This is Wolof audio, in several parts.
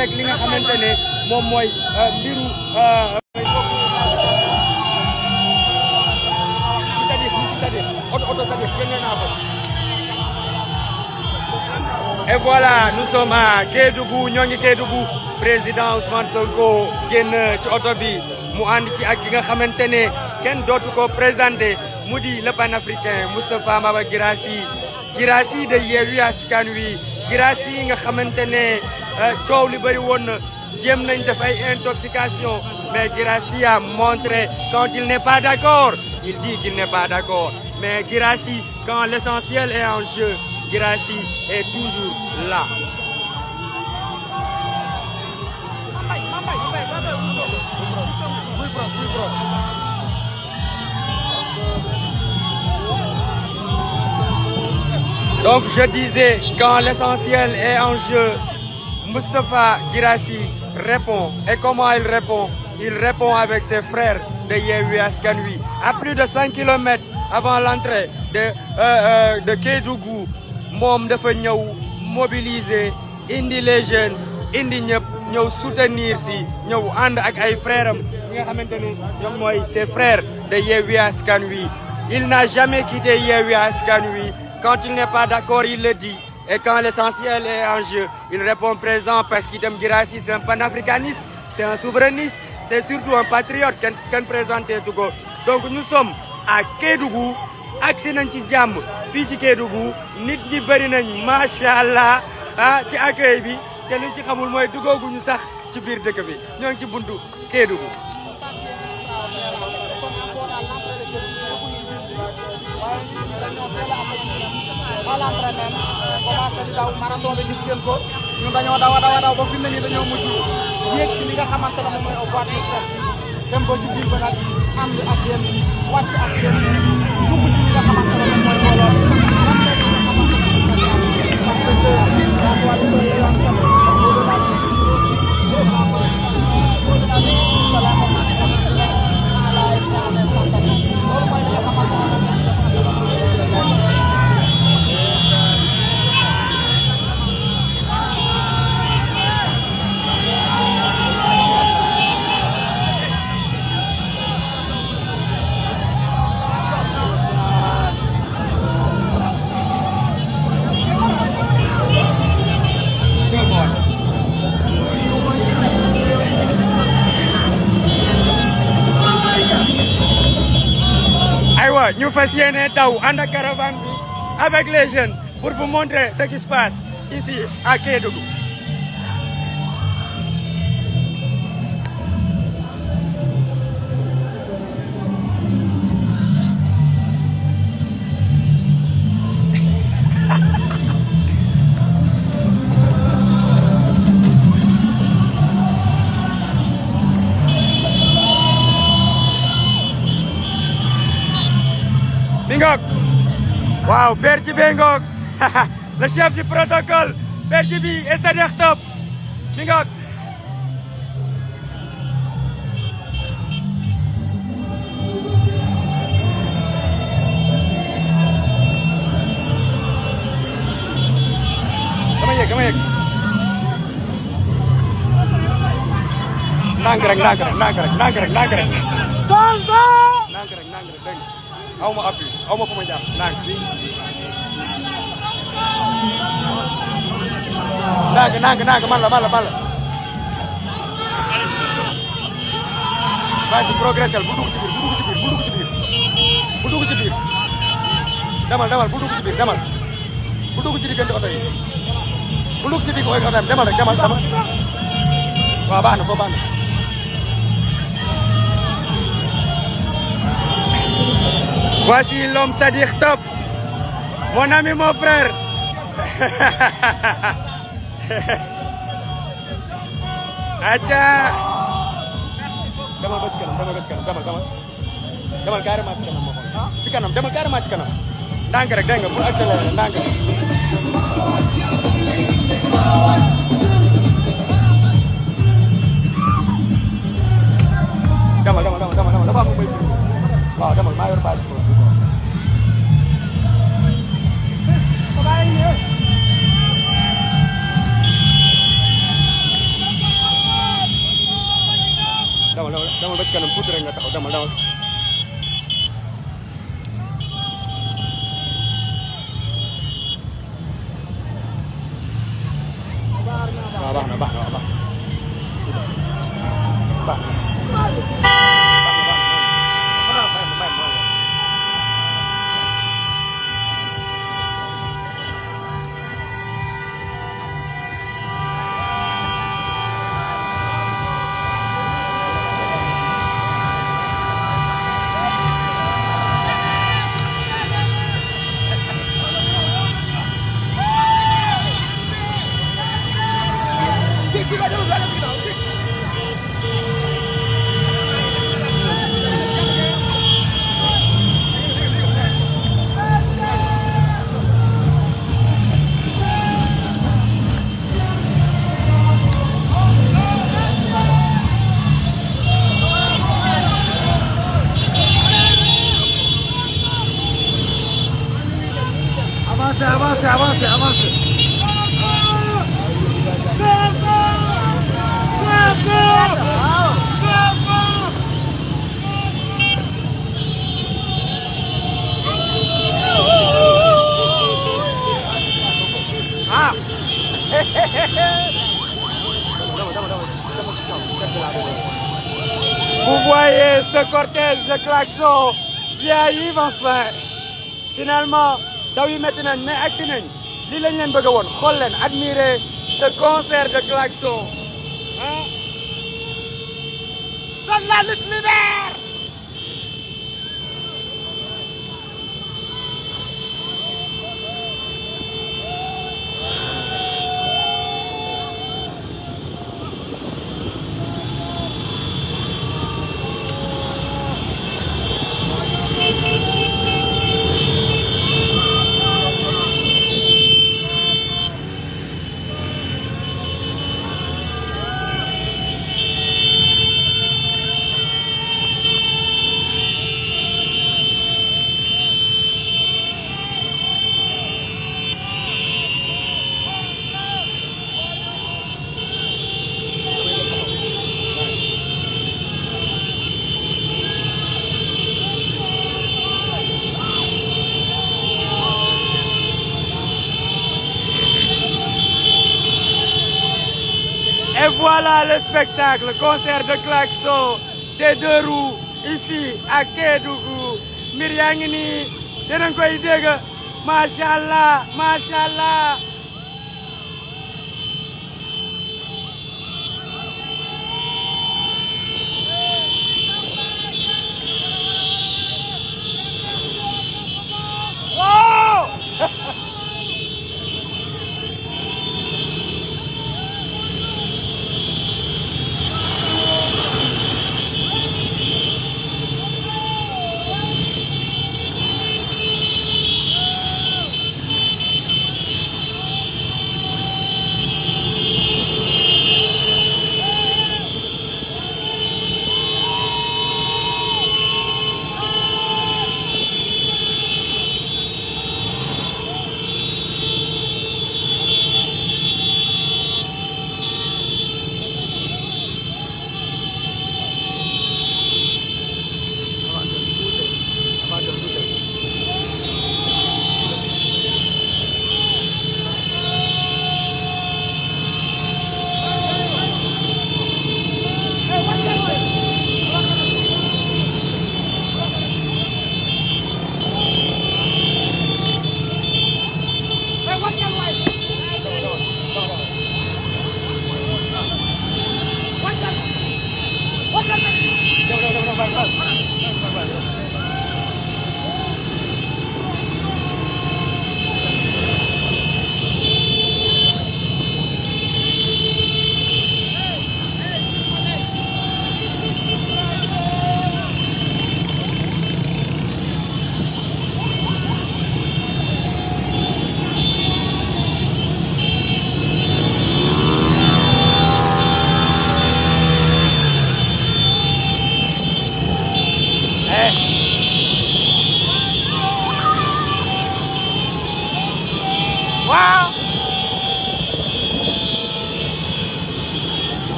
avec li nga xamante ne moom mooy mbiru et voilà nous sommes à Kédougou ñoo ngi Kédougou président Ousmane Sonko génn ci oto bi mu ànd ci ak ki nga xamante ne kenn dootu ko présenté mu di le panafricain Moustapha Maba Guirassy Guirassy de Yewwi Askan Wi Guirassy nga xamante ne coow li bëri woon na jéem nañ def ay intoxication mais Guirassy a montré quand il n'est pas d'accord il dit qu'il n'est pas d'accord mais Guirassy quand l'essentiel est en jeu Guirassy est toujours là. Donc je disais, quand l'essentiel est en jeu, Moustapha Guirassy répond. Et comment il répond? Il répond avec ses frères de Yewwi Askan Wi. À plus de 5 km avant l'entrée de Kédougou, moom dafa ñëw mobiliser indi les jeunes indi ñëpp ñëw soutenir si ñëw ànd ak ay frères am ñi nga xamante ne ñoom mooy ses frères de Yewwi Askan Wi. Il n'a jamais quitté Yewwi Askan Wi. Quand il n'est pas d'accord, il le dit. Et quand l'essentiel est en jeu, il répond présent parce qu'Idem Guirassy, c'est un panafricaniste, c'est un souverainiste, c'est surtout un patriote qu'un présenté tout ko. Donc nous sommes à Kédougou, agsi nañ ci jàmm fii ci Kédougou nit ñi bëri nañ macha allah ci accueil bi te liñ ci xamul mooy dugooguñu sax ci biir dëkk bi ñoo ngi ci buntu Kédougou. l'entraînement commencé di daw marathon bi gis ngeen ko ñun dañoo daw ba fi mu ne nii dañoo mujj yéeg ci li nga xamante ne moom mooy voie de presse bi dem ba ci biir ba nag ànd ak yéen wàcc ak yéen dugg ci li nga xamante ne moom mooy mbooloo ñu fas yéene daw ànd ak caravane bi avec les jeunes pour vous montrer ce qui se passe ici à Kédougou. Bingok, wow, Père Djibé Ngok, le chef du protocole, Père Djibi et Sadekh Top, Bingok. Come here. Nangrek. Sonko! Nangrek, dégg aw ma appui aw ma fu ma jàpp ndànk man la vas-y progressel bu dugg ci biir demal bu dugg ci biir demal bu dugg ci diggante oto yi bu dugg ci digg oto yi demal waaw baax na foofu baax na. Voici l'homme Sadekh Top, mon ami, mon frère. Acha. Demal carrément ci kanam ma xool. Ci kanam demal carrément ci kanam. Ndànk rek dégg nga pour accélérer ndànk. Demal dafa am lu may firi. Waaw demal maa yor bâche bi demal ba ci kanam tuuti rek nga taxaw demal. waaw baax na. Avancez. Vous voyez ce cortège de klaxons, j'y arrive enfin. Finalement, daw yi metti nañ mais agsi nañ lii lañ leen bëgg a woon xool leen admirer ce concert de klaxons. Seule la lutte libère. Et voilà le spectacle, le concert de klaxons des deux roues ici à Kédougou. Mbir yaa ngi nii dinañ koy dégg macha allah macha allah.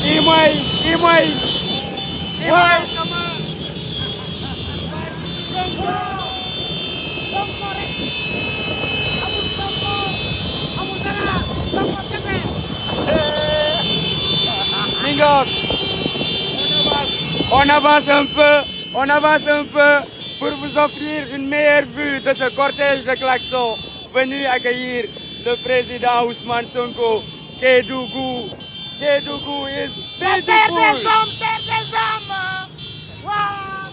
kii mooy sama Sonko rek amul Sonko amul dara Sonko kese. mi ngoog on avance un peu pour vous offrir une meilleure vue de ce cortège de klaxons venu accueillir le président Ousmane Sonko. Kédougou is beautiful. Terre des hommes. Wow.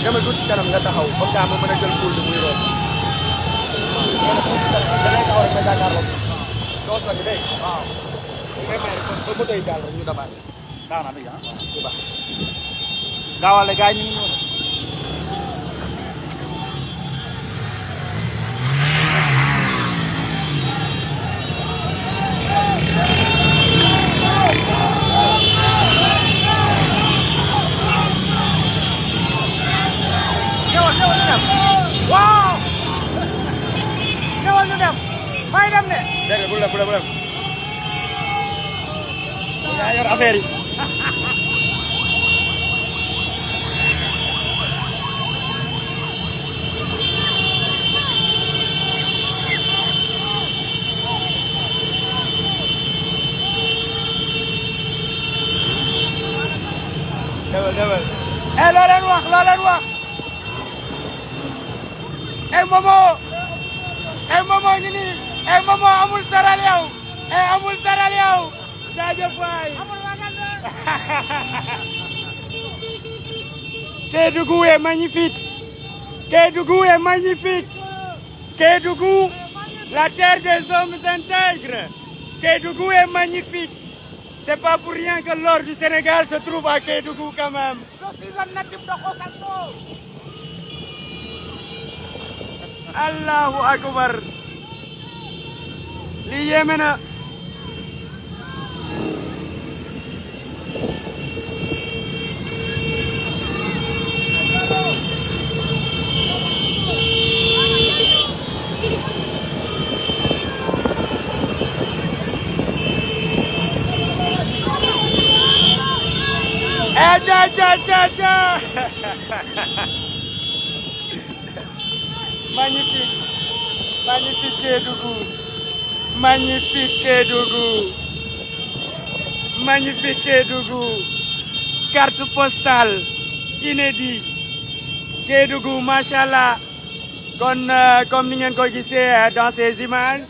Demal tuuti ci kanam nga taxaw comme ça ma mën a jël poul bi muy roon. da ngay taxaw rek nga jàkkaarloo doo sori dégg nga waaw. vraiment ba moto yi daal rek ñu dabaat. daaw naa dégg nga ah bu baax. gaawale gars yi ñu ngi ñëw. waaw ñëwal ñu dem may dem ne dégg nga bu dem yaa yor affaire yi dewal loo leen wax Momo ngi nii Momo amul saral yow jaajëf waay Kédougou est magnifique Kédougou la terre des hommes intègres Kédougou est magnifique c'est pas pour rien que l'or du Sénégal se trouve à Kédougou quand même. Je suis un natif de Khosanto. Allahu akbar li yéeme na cha magnifique Kédougou carte postale inédit Kédougou machallah kon comme ni ngeen ko gisee dans ces images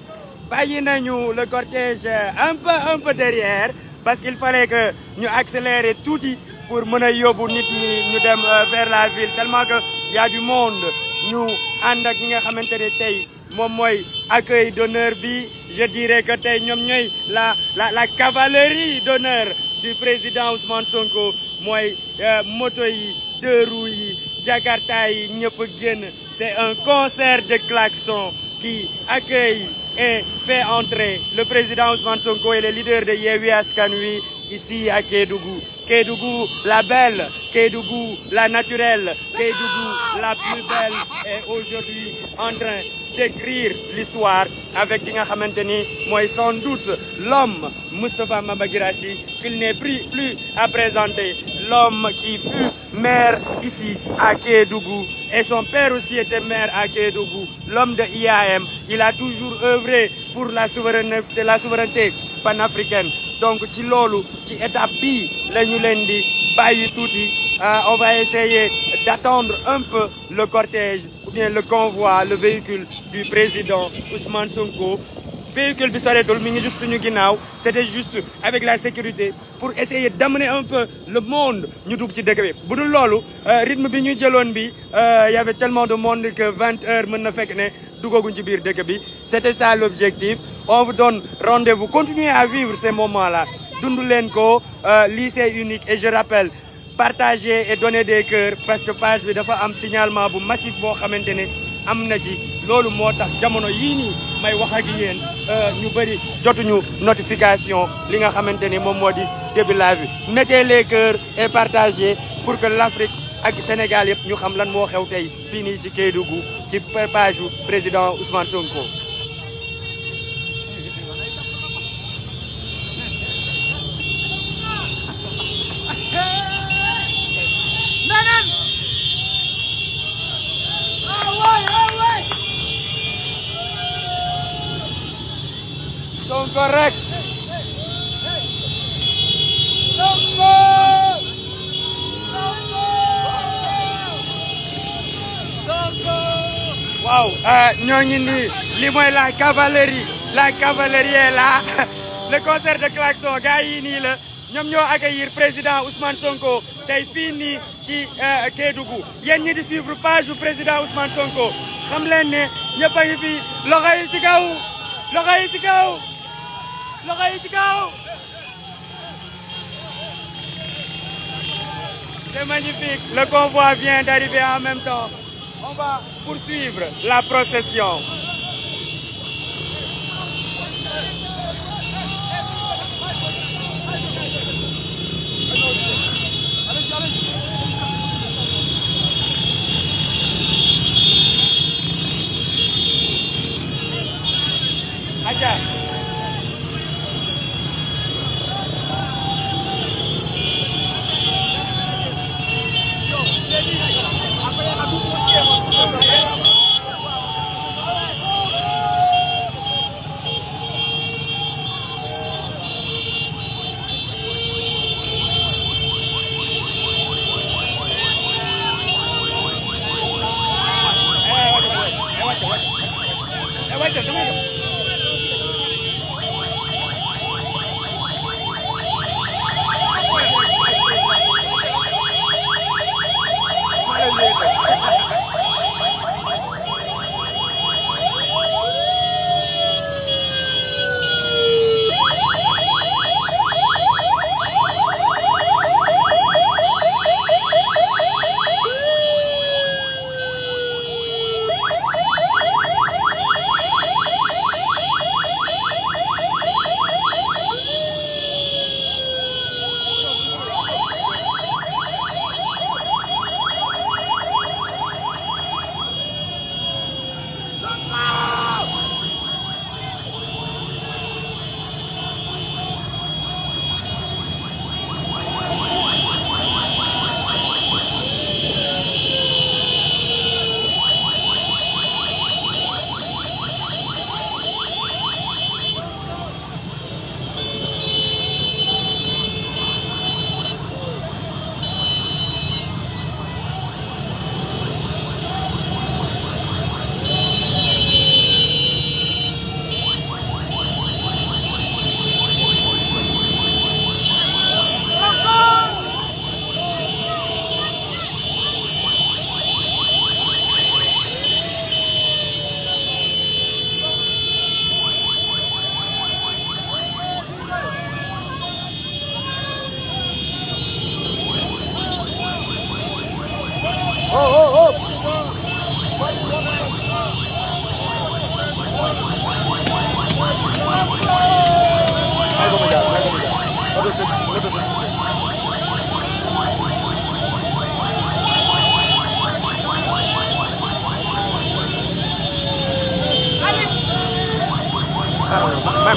bàyyi nañu le cortège un peu derrière parce qu'il fallait que ñu accélérer tuuti pour mën a yóbbu nit ñi ñu dem vers la ville tellement que y a du monde ñu ànd ak ñi nga xamante ne tey moom mooy accueil d'honneur bi je dirais que tey ñoom ñooy la cavalerie d'honneur du président Ousmane Sonko mooy moto yi deux roues yi Jakarta yi ñëpp génn c'est un concert de klaxons qui accueille et fait entrer le président Ousmane Sonko et les leaders de Yewwi Askan Wi ici à Kédougou. Kédougou la belle, Kédougou la naturelle, Kédougou la plus belle est aujourd'hui en train d'écrire l'histoire avec ki nga xamante ni mooy sans doute l'homme Moustapha Mamba Guirassy qu'il n'est plus à présenter, l'homme qui fut maire ici à Kédougou et son père aussi était maire à Kédougou, l'homme de IAM, il a toujours œuvré pour la souveraineté panafricaine. Donc ci loolu ci étape bii la ñu leen di bàyyi tuuti on va essayer d'attendre un peu le cortège ou bien le convoi, le véhicule du président Ousmane Sonko. Véhicule bi soreetul mi ngi juste suñu ginnaaw c'était juste avec la sécurité pour essayer d'amener un peu le monde ñu dugg ci dëkk bi bu dul loolu rythme bi ñu jëloon bi y avait tellement de monde que 20 heures mën na fekk ne duggaguñ ci biir dëkk bi c'était ça l'objectif. On vous donne rendez-vous, continuez à vivre ces moments-là dund leen ko lycée unique et je rappelle partager et donner des cœurs parce que page bi dafa am signalement bu massif boo xamante ne am na ci loolu moo tax jamono yii nii may wax ak yéen ñu bëri jotuñu notification li nga xamante ni moom moo di début live bi mettez les cœurs et partagez pour que l'Afrique ak Sénégal yëpp ñu xam lan moo xew tey fii nii ci Kédougou ci page président Ousmane Sonko. Sonko rek. waaw ñoo ngi nii li mooy la cavalerie est là le concert de klaxon gars yi nii la ñoom ñoo accueillir président Ousmane Sonko tey fii nii ci Kédougou yéen ñi di suivre page du président Ousmane Sonko xam leen ne ñëpp a ngi fi loxo yi ci kaw loxo yi ci kaw loxo yi ci kaw. C'est magnifique, le convoi vient d'arriver en même temps. On va poursuivre la procession. Aja.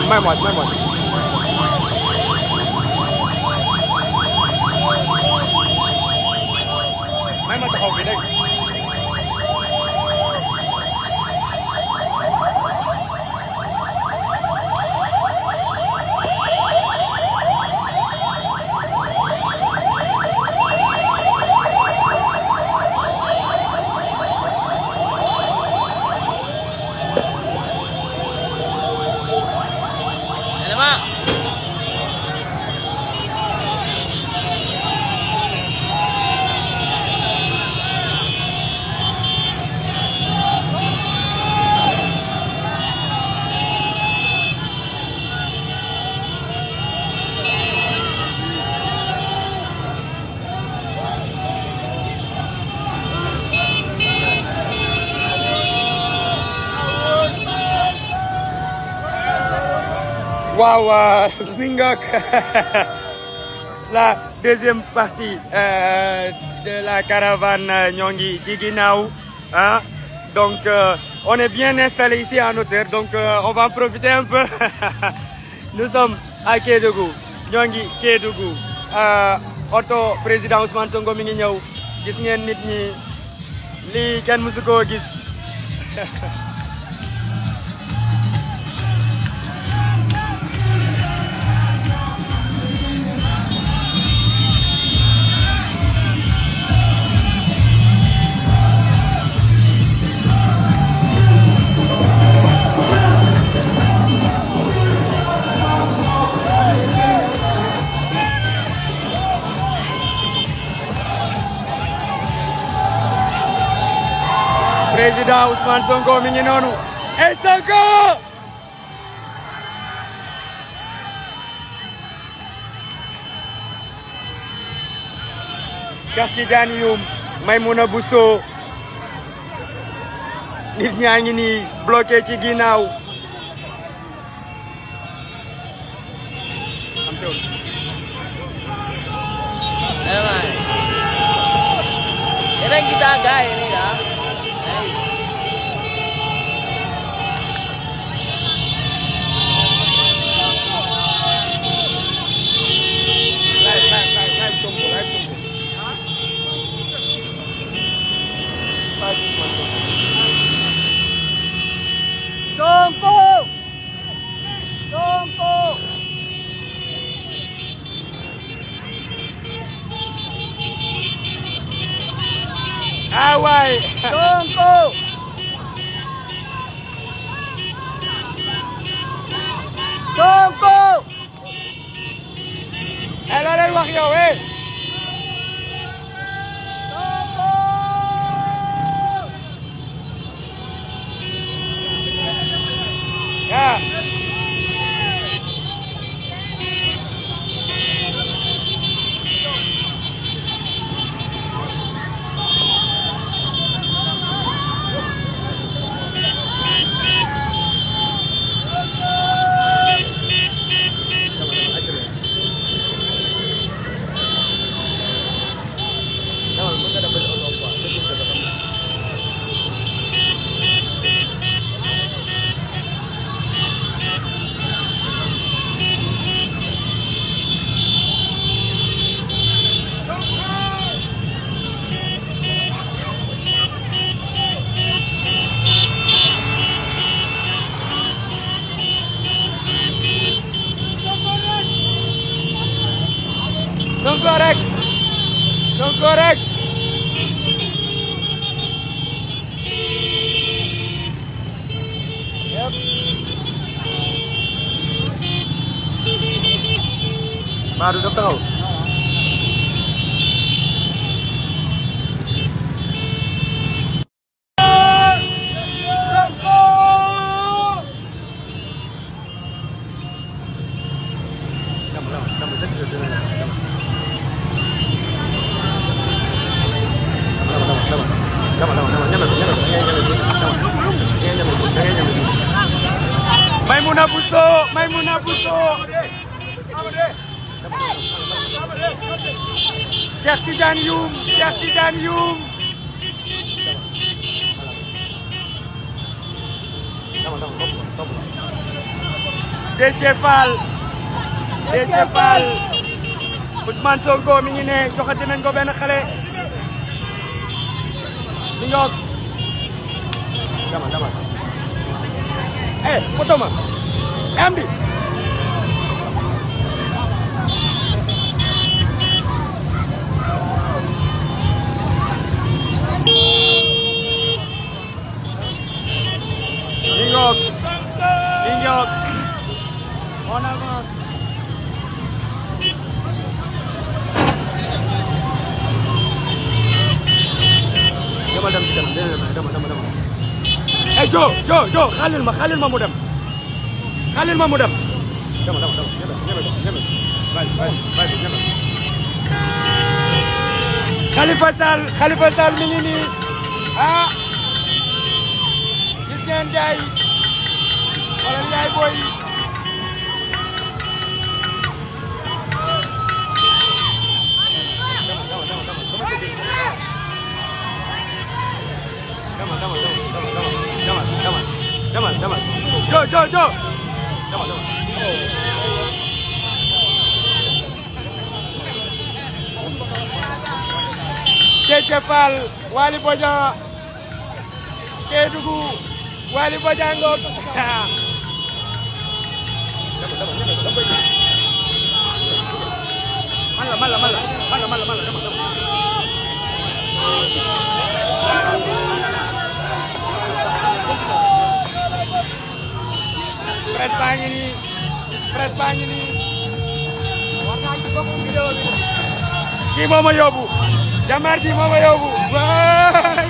Mai mot. Mai mot taxaw bi dégg. Waouh, Mingok. La deuxième partie de la caravane Nyongi Tchiginaou. Hein? Donc, on est bien installé ici en hauteur. Donc, on va en profiter un peu. Nous sommes à Kédougou. Nyongi Kédougou. Auto président Ousmane Sonko mi ngi ñëw. Gis ngeen nit ñi lii kenn musu koo gis. Président Ousmane Sonko mi ngi noonu. Et Sonko! Cheikh Tidiane Youm, Maïmouna Bousso. Nit ñaa ngi nii bloqué ci ginnaaw. Eran kita gaya ini ya. Sonko! Sonko! Ah ouais! Sonko! Sonko! Elle a l'air wax yow eh! Yeah. Sonko rek! Sonko rek! Yep. Baru udah tahu. Maïmouna Bousso, Maïmouna Bousso. Cheikh Tidiane Youm, Cheikh Tidiane Youm. Déthié Fall, Déthié Fall. Ousmane Sonko mi ngi ne joxati nañ ko benn xale. Mi ngoog. Dama. Eh, photo ma. Amdi. Ingok. On avance. Dama. Eh, Jo, xalil ma mu dem. Xalil ma mu dem. Dama. Vas-y. Khalifa Sall mi ngi nii. Ah. Gis ngeen Ndiaye. Wala Ndiaye boy. Jo. Déthié Fall Waly Bodian Kédougou Waly Bodian ngoog presse baa ngi nii war naa ci bokk vidéo bi kii moo ma yóbbu jàmbaar ji moo ma yóbbu waay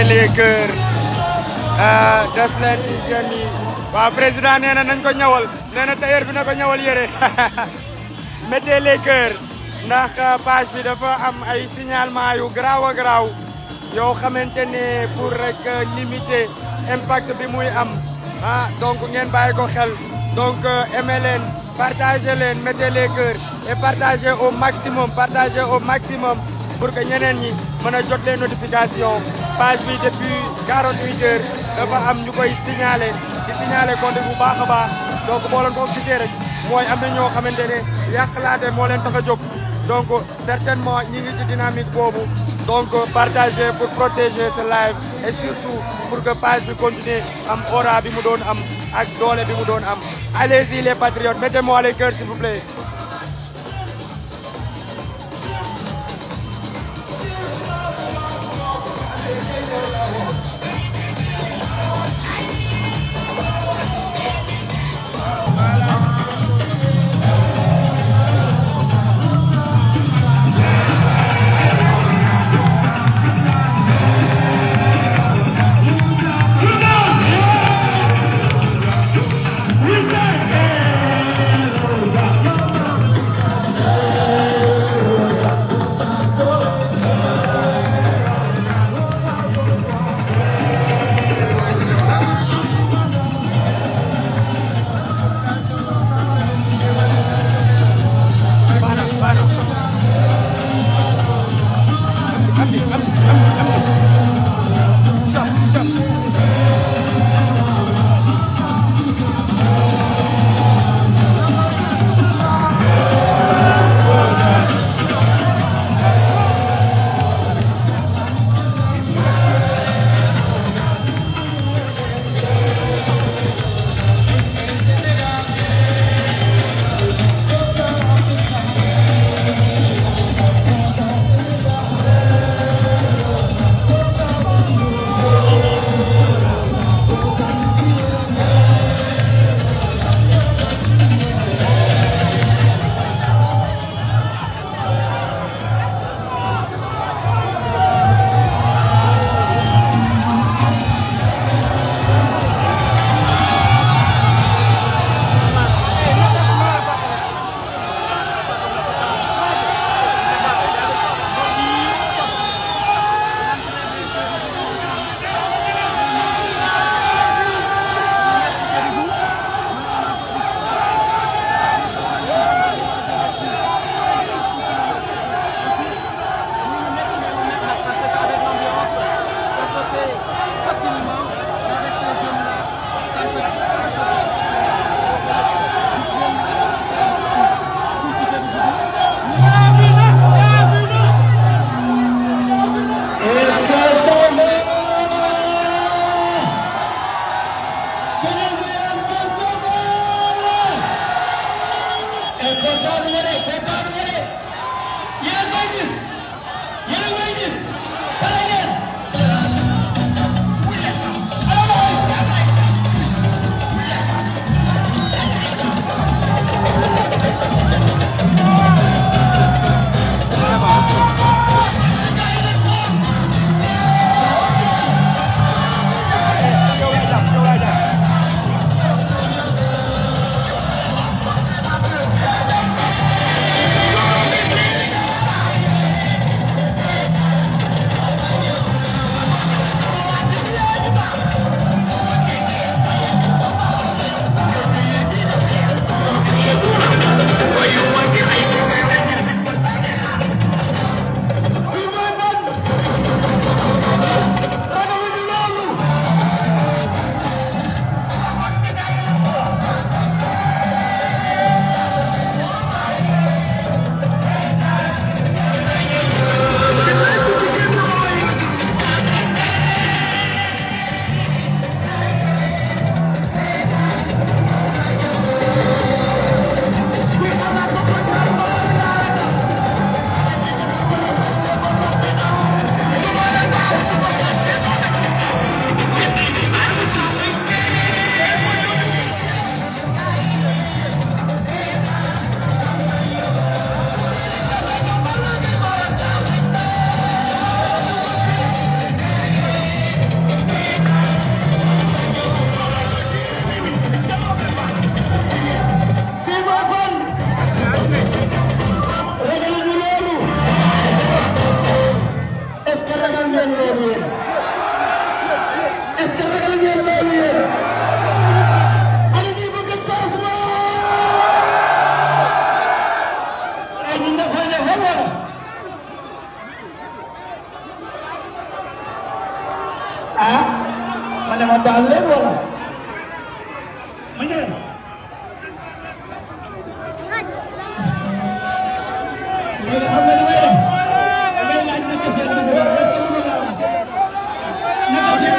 les cœurs def leen ci jeunes yi waaw président nee na nañ ko ñawal nee na tailleur bi na ko ñawal yére mettez les cœurs ndax page bi dafa am ay signalement yu garaaw a garaaw yoo xamante ne pour rek limiter impact bi muy am donc ngeen bàyyi ko xel donc aimez leen partagez leen mettez les cœurs et partagez au maximum pour que ñeneen ñi mën a jot les notifications page bi depuis 48 heures dafa am ñu koy signaler compte bu baax a baax donc boo leen ko gisee rek mooy am na ñoo xamante ne yàqalaate moo leen tax a jóg donc certainement ñi ngi ci dynamique boobu donc partagez pour protéger ce live et surtout pour que page bi continue am aura bi mu doon am ak doole bi mu doon am allez-y les patriotes mettez-moi les cœurs s'il vous plaît. ah ma ne ma baal leen wala ma ñëw léegi xam nga li may def damay laaj naka seen numéro est-ce que numéro la naka seen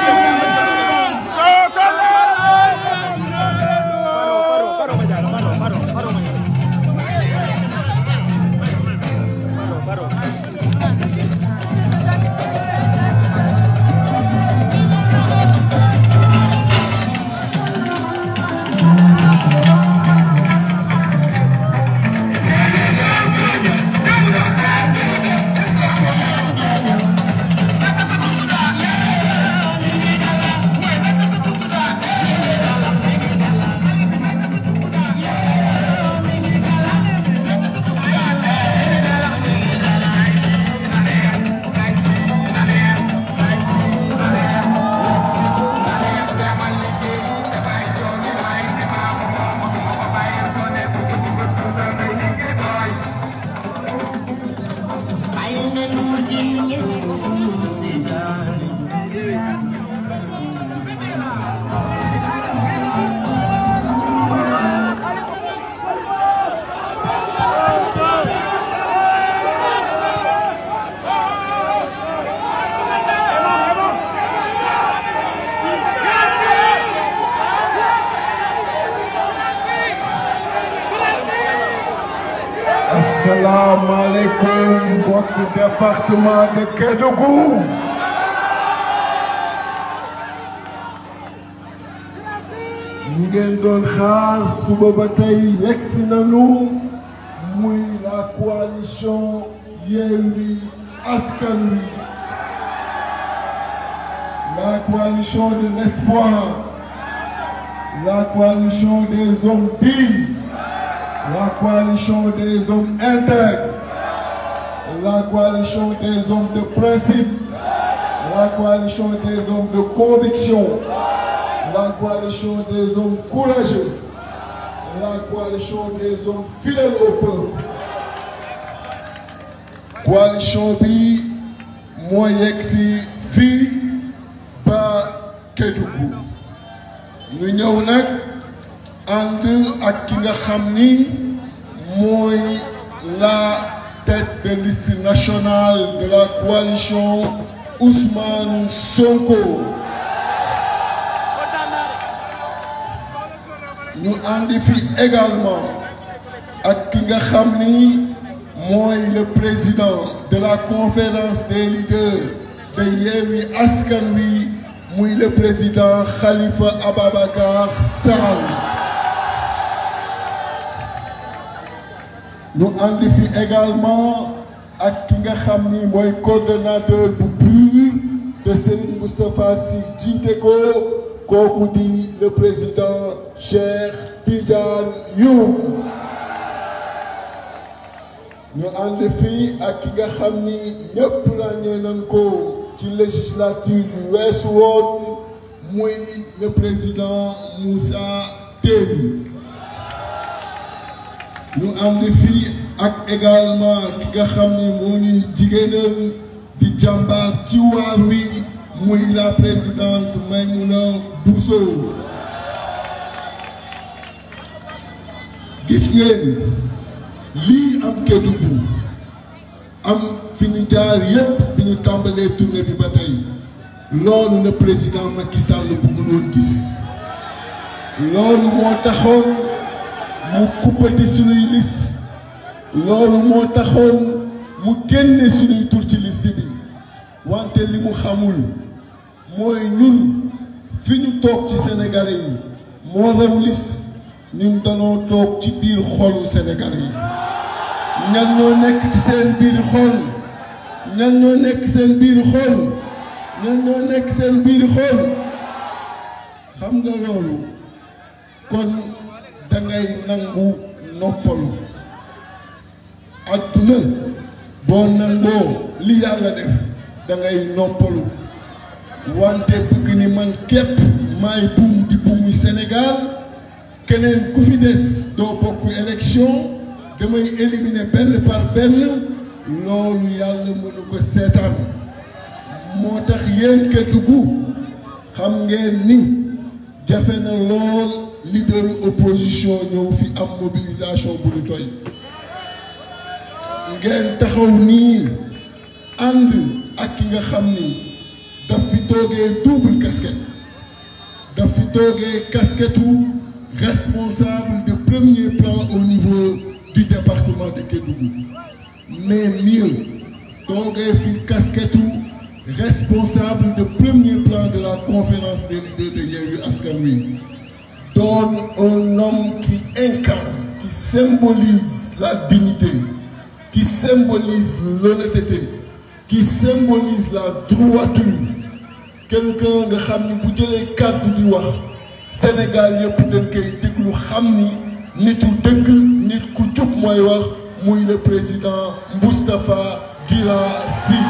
Assalamu alaikum, votre département de Kédougou. Ñu ngeen doon xaar suba ba tey yegsi nañu muy la coalition Yewwi Askan Wi, la coalition de l'espoir, la coalition des hommes dignes, la coalition des hommes intègres, la coalition des hommes de principe, la coalition des hommes de conviction, la coalition des hommes courageux, la coalition des hommes fidèles au peuple. Coalition bi moo yegg si fii ba Kédougou ñu ñëw nag ànd ak ki nga xam ni mooy la tête de liste nationale de la coalition Ousmane Sonko. ñu ànd fi également ak ki nga xam ni mooy le président de la conférence des leaders de Yewwi Askan Wi muy le président Khalifa Ababacar Sall. ñu ànd fi également ak ki nga xam ni mooy coordonnateur bu PUR de Serigne Moustapha Sy jiite ko kooku di le président Cheikh Tidiane Youm. ñu ànd fi ak ki nga xam ni ñëpp ràññee nañ ko ci législature yu weesu woon muy le président Moussa Témi. ñu ànd fii ak également ki nga xam ni moo ñuy jigéenal di jàmbaar ci waar wi muy la présidente Maïmouna Bousso. gis ngeen lii am Kédougou am fi ñu jaar yépp bi ñu tàmbalee tournée bi ba tey loolu le président Macky Sall bëgguloon gis. loolu moo taxoon mu kuppati suñuy liste, loolu moo taxoon mu génne suñuy tur ci liste bi. wante li mu xamul mooy ñun fi ñu toog ci Sénégalais yi moo raw liste. ñun danoo toog ci biir xolu Sénégalais yi. ñan ñoo nekk ci seen biir xol, ñan ñoo nekk seen biir xol, ñan ñoo nekk seen biir xol. xam nga loolu kon dangay nangu noppalu. adduna boo nangoo li yàlla def dangay noppalu. wante bëgg ni man képp maay buum di buumu Sénégal, keneen ku fi des doo bokk élection, damay éliminer benn par benn, loolu yàlla mënu ko seetaan. moo tax yéen Kédougou xam ngeen ni jafe na lool leader opposition ñëw fi am mobilisation bu ñu toy ngeen taxaw nii ànd ak ki nga xam ni daf fi toogee double casquette daf fi toogee casquette responsable de premier plan au niveau du département de Kédougou mais mieux toogee fi casquette responsable de premier plan de la conférence des leaders de Yewwi Askan Wi donne un homme qui incarne, qui symbolise la dignité, qui symbolise l'honnêteté, qui symbolise la droiture. Quelqu'un nga xam ni bu jëlee kàddu di wax Sénégal yëpp dañ koy déglu xam ni nitu dëgg nit ku jub mooy wax muy le président Moustapha Guirassy.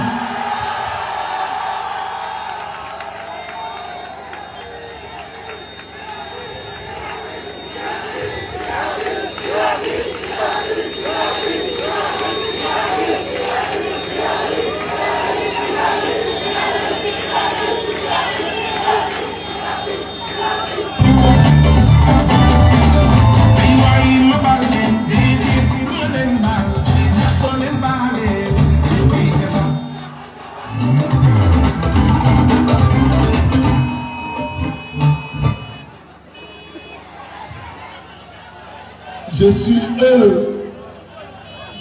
Je suis heureux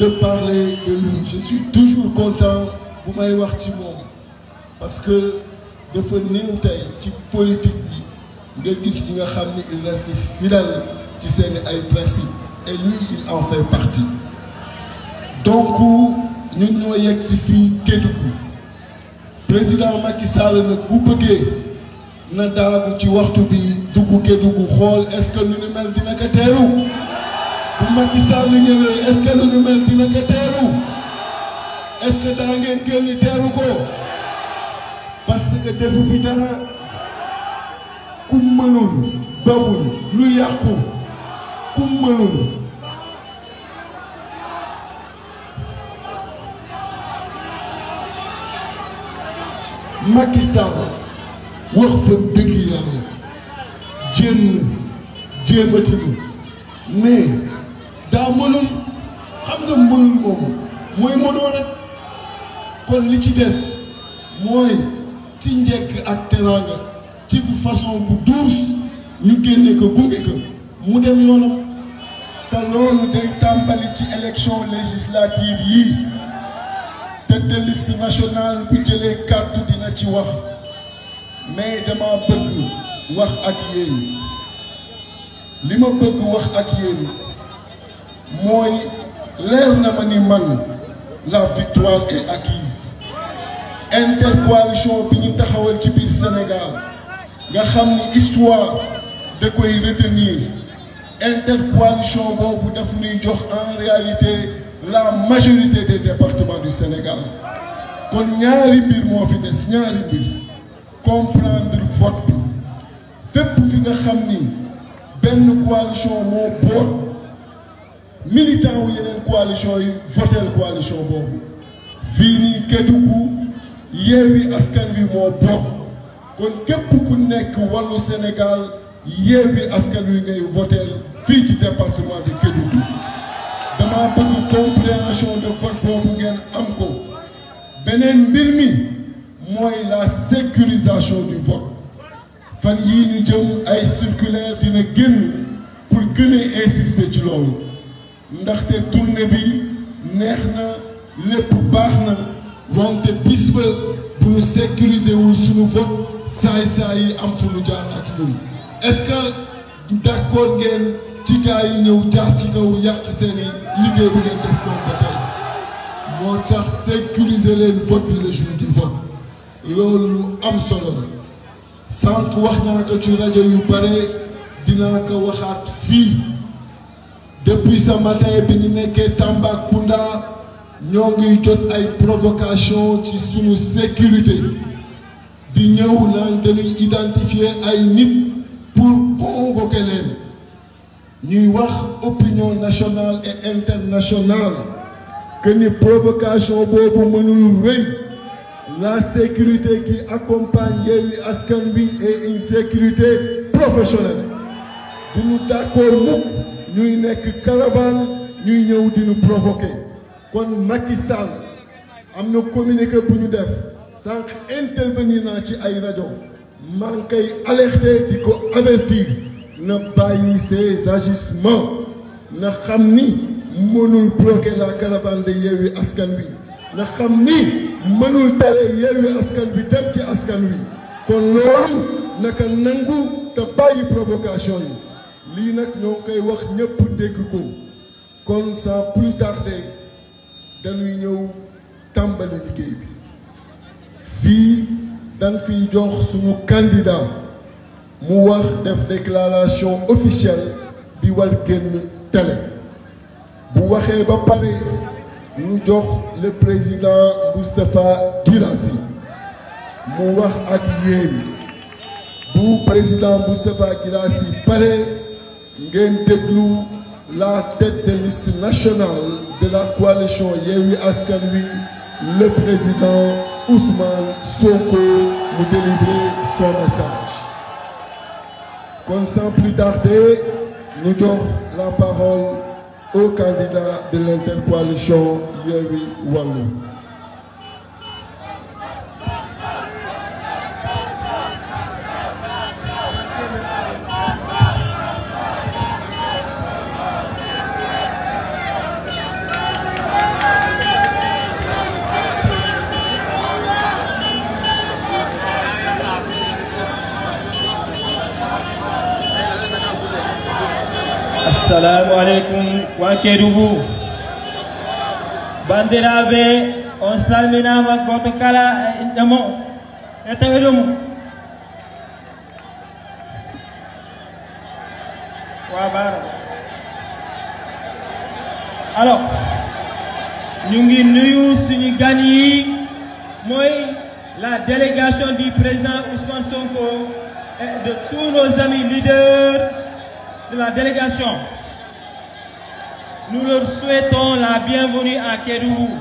de parler de lui. Je suis toujours content bu may wax ci moom parce que dafa néew tey ci politique bi nga gis ñi nga xam ni il reste fidèle ci seen ay principes et lui il en fait partie. Donc ñun ñoo yegg si fii Kédougou président Macky Sall nag bu bëggee na daagu ci waxtu bi dugg Kédougou xool est-ce que lu ni mel dina ko teeru. bu Macky Sall ñëwee est-ce que lu ñu mel dina ko teeru est-ce que daa ngeen génn teeru ko parce que defu fi dara ku mënul bawul lu yàqu ku mënul Macky Sall wax fa dëgg yàlla jéemati mais daa mënul xam nga mënul moom mooy mënoo rek kon li ci des mooy ci njekk ak teraanga ci bu façon bu douce ñu génne ko gunge ko mu dem yoonam te loolu day tàmbali ci élection législative yi tête de liste nationale bu jëlee kàddu dina ci wax mais dama bëgg wax ak yéen li ma bëgg wax ak yéen mooy leer na ma ni man la victoire est acquise intercoalition bi ñu taxawal ci biir Sénégal nga xam ni histoire da koy retenir intercoalition boobu daf ñuy jox en réalité la majorité des départements du Sénégal kon ñaari mbir moo fi des ñaari mbir comprendre vote bi fépp fi nga xam ni benn coalition moo boot militant wu yeneen coalition yi votel coalition boobu fii nii Kédougou Yewwi Askan Wi moo boot kon képp ku nekk wàllu Sénégal Yewwi Askan Wi ngay votel fii ci département de Kédougou dama bëgg compréhension de vote boobu ngeen am ko beneen mbir mi mooy la sécurisation du vote fan yii ñu jëm ay circulaire dina génn pour gën a insister ci loolu ndaxte tournée bi neex na lépp baax na wante bis ba bu ñu sécuriser wul suñu vote saay-saay yi am fu ñu jaar ak ñun est-ce que d'accord ngeen ci gaa yi ñëw jaar ci kaw yàq seeni liggéey bu ngeen def moom ba tey moo tax sécuriser leen vote bi le jour du vote loolu lu am solo la sànq wax naa ko ci rajo yu bare dinaa ko waxaat fii depuis ce matin bi ñu nekkee Tambacounda ñoo ngi jot ay provocation ci sunu sécurité di ñëw naan dañuy identifier ay nit pour convoquer leen ñuy wax opinion nationale et internationale que ni provocation boobu mënul rëy La sécurité qui accompagne Yewwi Askan Wi est une sécurité professionnelle. Nous d'accord mukk ñuy nekk caravane ñuy ñëw di nous provoquer. Kon Macky Sall am na communiqué bu ñu def sànq intervenir naa ci ay rajo maa ngi koy alerter di ko avertir na bàyyi ses agissements na xam ni mënul bloquer la caravane de Yewwi Askan Wi na xam ni mënul tere Yewwi Askan Wi dem ci askan wi kon loolu naka nangu te bàyyi provocation yi lii nag ñoo koy wax ñëpp dégg ko kon sans plus tarder dañuy ñëw tàmbali liggéey bi fii dañ fiy jox suñu candidat mu wax def déclaration officielle bi war génn télé bu waxee ba pare ñu jox le président Moustapha Guirassy mu wax ak yéen bu président Moustapha Guirassy pare ngeen déglu la tête de liste nationale de la coalition Yewwi Askan Wi le président Ousmane Sonko mu délivrer son message kon sans plus tarder ñu jox la parole au candidat de l'intercoalition Yewwi Wallu. Assalamu alaikum wa Kédougou. Bandiraɓe on salminama goto kala indemo e taweɗomo wa bara. Alors ñu ngi nuyu suñu gan yi mooy la délégation du président Ousmane Sonko et de tous nos amis leaders de la délégation. Nous leur souhaitons la bienvenue à Kédougou.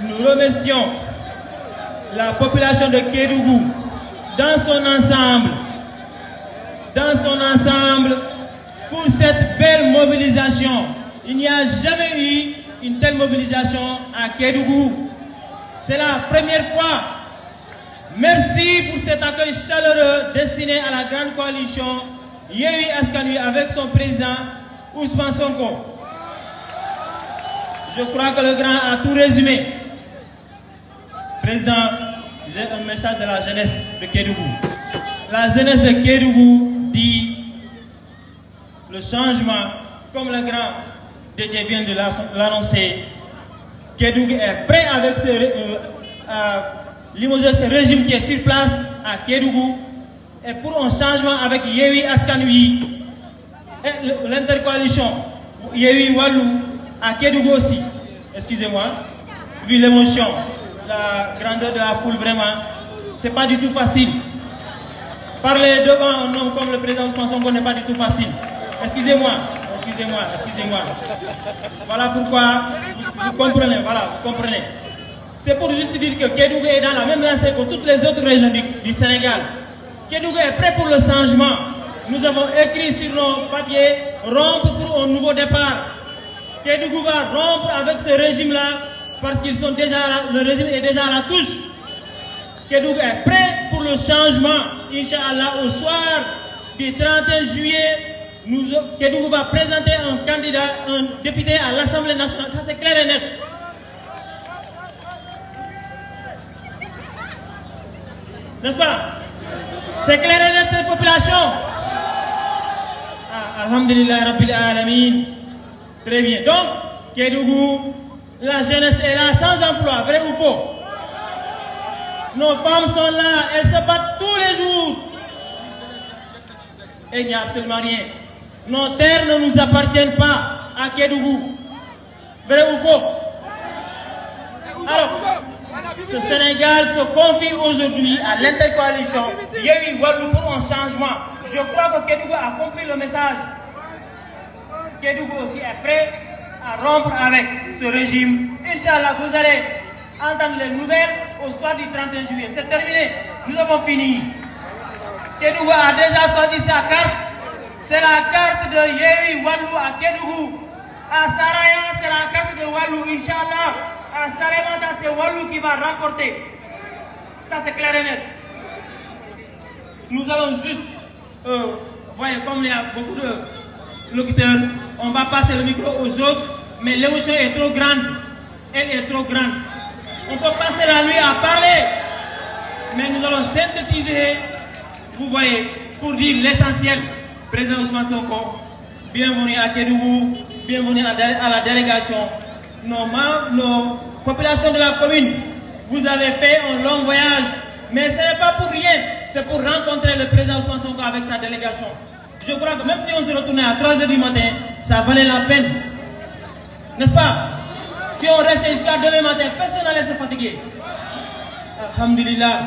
Nous remercions la population de Kédougou dans son ensemble pour cette belle mobilisation. Il n'y a jamais eu une telle mobilisation à Kédougou. C'est la première fois. Merci pour cet accueil chaleureux destiné à la grande coalition Yewwi Askan Wi avec son président Ousmane Sonko. Je crois que le grand a tout résumé. Président, j'ai un message de la jeunesse de Kédougou. La jeunesse de Kédougou dit le changement, comme le grand Déthié vient de l'annoncer. Kédougou est prêt avec ce régime qui est sur place à Kédougou. Et pour un changement avec Yewwi Askan Wi et l'intercoalition Yewwi Wallu à Kédougou aussi. Excusez-moi, vu l'émotion, la grandeur de la foule, vraiment, c'est pas du tout facile. Parler devant un homme comme le président Ousmane Sonko n'est pas du tout facile. Excusez-moi. Voilà pourquoi vous comprenez, vous comprenez. C'est pour juste dire que Kédougou est dans la même lancée que toutes les autres régions du Sénégal. Kédougou est prêt pour le changement. Nous avons écrit sur nos papiers rompre pour un nouveau départ. Kédougou va rompre avec ce régime-là parce qu'ils sont déjà là, le régime est déjà à la touche. Kédougou est prêt pour le changement. Inch'Allah, au soir du 31 juillet, Kédougou va présenter un candidat, un député à l'Assemblée nationale. Ça, c'est clair et net. N'est-ce pas? C'est clair et net, cette population. Alhamdulillah Rabbil Alamin. Très bien. Donc, Kédougou, la jeunesse est là sans emploi, vrai ou faux? Nos femmes sont là, elles se battent tous les jours. Et il n'y a absolument rien. Nos terres ne nous appartiennent pas à Kédougou. Vrai ou faux? Alors, ce Sénégal se confie aujourd'hui à l'intercoalition Yewwi Wallu pour un changement. Je crois que Kédougou a compris le message. Kédougou aussi est prêt à rompre avec ce régime Inch'Allah, vous allez entendre les nouvelles au soir du 31 juillet. C'est terminé. Nous avons fini. Kédougou a déjà choisi sa carte. C'est la carte de Yewwi Wallu à Kédougou. À Saraya, c'est la carte de Wallu. Inch'Allah, à Sarémata, c'est Wallu qui va remporter. Ça, c'est clair et net. Nous allons juste, voyez, comme il y a beaucoup de locuteurs, on va passer le micro aux autres, mais l'émotion est trop grande. Elle est trop grande. On peut passer la nuit à parler, mais nous allons synthétiser, vous voyez, pour dire l'essentiel. Président Ousmane Sonko, bienvenue à Kédougou, bienvenue à la délégation. Nos populations de la commune, vous avez fait un long voyage, mais ce n'est pas pour rien, c'est pour rencontrer le président Ousmane Sonko avec sa délégation. Je crois que même si on se retournait à 3 h du matin, ça valait la peine. N'est-ce pas? Si on restait jusqu'à demain matin, personne n'allait se fatiguer. Alhamdulillah,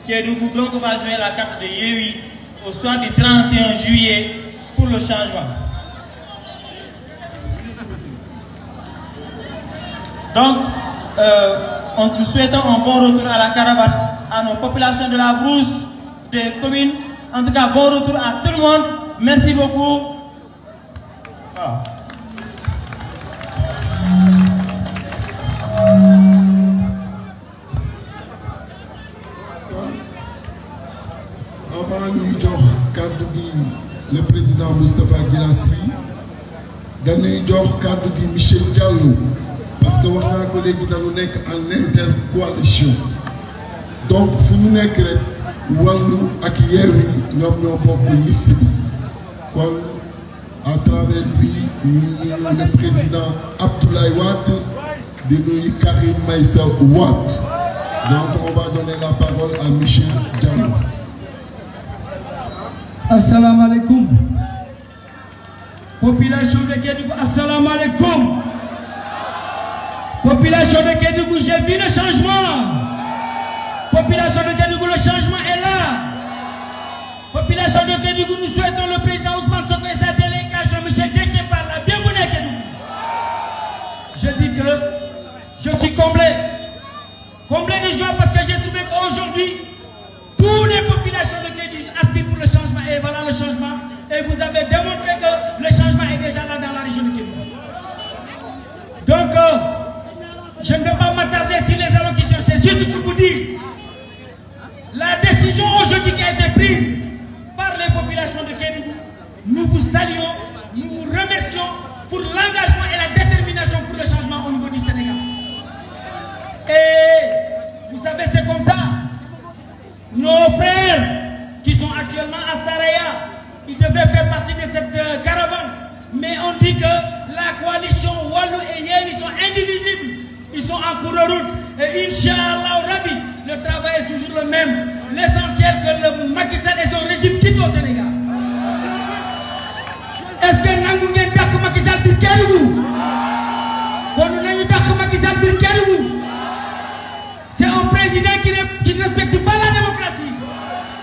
Kédougou donc va jouer la carte de Yewwi au soir du 31 juillet pour le changement. Donc, nous souhaitons un bon retour à la caravane, à nos populations de la brousse, des communes. En tout cas, bon retour à tout le monde. Merci beaucoup. Voilà. Avant ñuy jox kàddu gi le président Moustapha Guirassy dañuy jox kàddu gi Michel Diallo parce que wax naa ko léegi dañu nekk en intercoalition donc fu ñu nekk rek Wallu ak Yewwi ñoom ñoo bokk liste bi kon à travers lui ñu nuyu le président Abdoulaye Wade di nuyu Karim Meïssa Wade donc on va donner la parole à Michel Diallo. Assalamu alaikum. Population de Kédougou, assalamu alaikum. Population de Kédougou, j'ai vu le changement. Population de Kédougou, le changement est là. Population de Kédougou, nous souhaitons le président Ousmane Sonko et sa délégation, M. Déthié Fall, la bienvenue à Kédougou. Je dis que je suis comblé de joie parce que j'ai trouvé qu'aujourd'hui, toutes les populations de Kédougou aspirent pour le changement et voilà le changement. Et vous avez démontré que le changement est déjà là dans la région de Kédougou. Donc, je ne vais pas m'attarder sur les allocutions, c'est juste pour vous dire la décision aujourd'hui qui a été prise par les populations de Kédougou. Nous vous saluons, nous vous remercions pour l'engagement et la détermination pour le changement au niveau du Sénégal. Et vous savez, c'est comme ça. Nos frères qui sont actuellement à Saraya, ils devaient faire partie de cette caravane. Mais on dit que la coalition Wallu et Yewwi sont indivisibles. Ils sont en cours de route. Et Inch'Allah Rabbi, le travail est toujours le même. L'essentiel que le Macky Sall et son régime quittent au Sénégal. Est-ce que nous avons dak Macky Sall bir Kédougou? Kon nañu dak Macky Sall bir Kédougou. C'est un président qui ne respecte pas la démocratie.